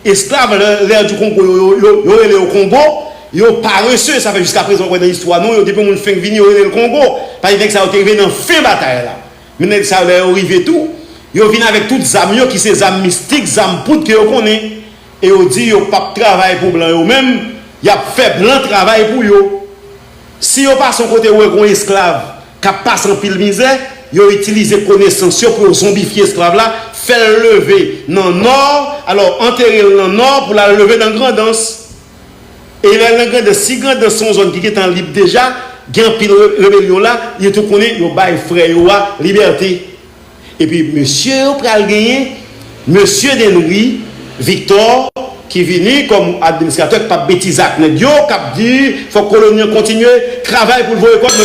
Esklav lè, lè di Kongo, yo, yo, yo, yo rele yo Kongo, yo parese, sa fè jiska prezan, w wè nan istwa nou, yo, depi moun fenk vini, yo rele l Kongo. Paske nèg sa yo te rive nan fen batay la. Men nèg sa yo, lè yo rive tou, yo vin avèk tout zam yo, ki se zam mistik, zam poud ke yo konnen. E yo di yo p ap travay pou blan yo menm, y ap fè blan travay pou yo. Si yo pase yon kote, yo wè gen yon esklav k ap pase anpil mizè, yo itilize konesans yo pou yo zonbifye esklav la, fè l leve nan nò, alò, antere l nan nò pou l al leve nan Grandans. E lè l nan Grandans, si Grandans se yon zòn ki gentan lib deja, gen anpil re- rebelyon la, yo tou konnen, yo bay frè yo a libète. Epi mesye yo pral genyen mesye Denry Victor ki vini kòm administratè k p ap betize ak nèg yo, k ap di fòk koloni an kontinye travay pou l voye kòb nan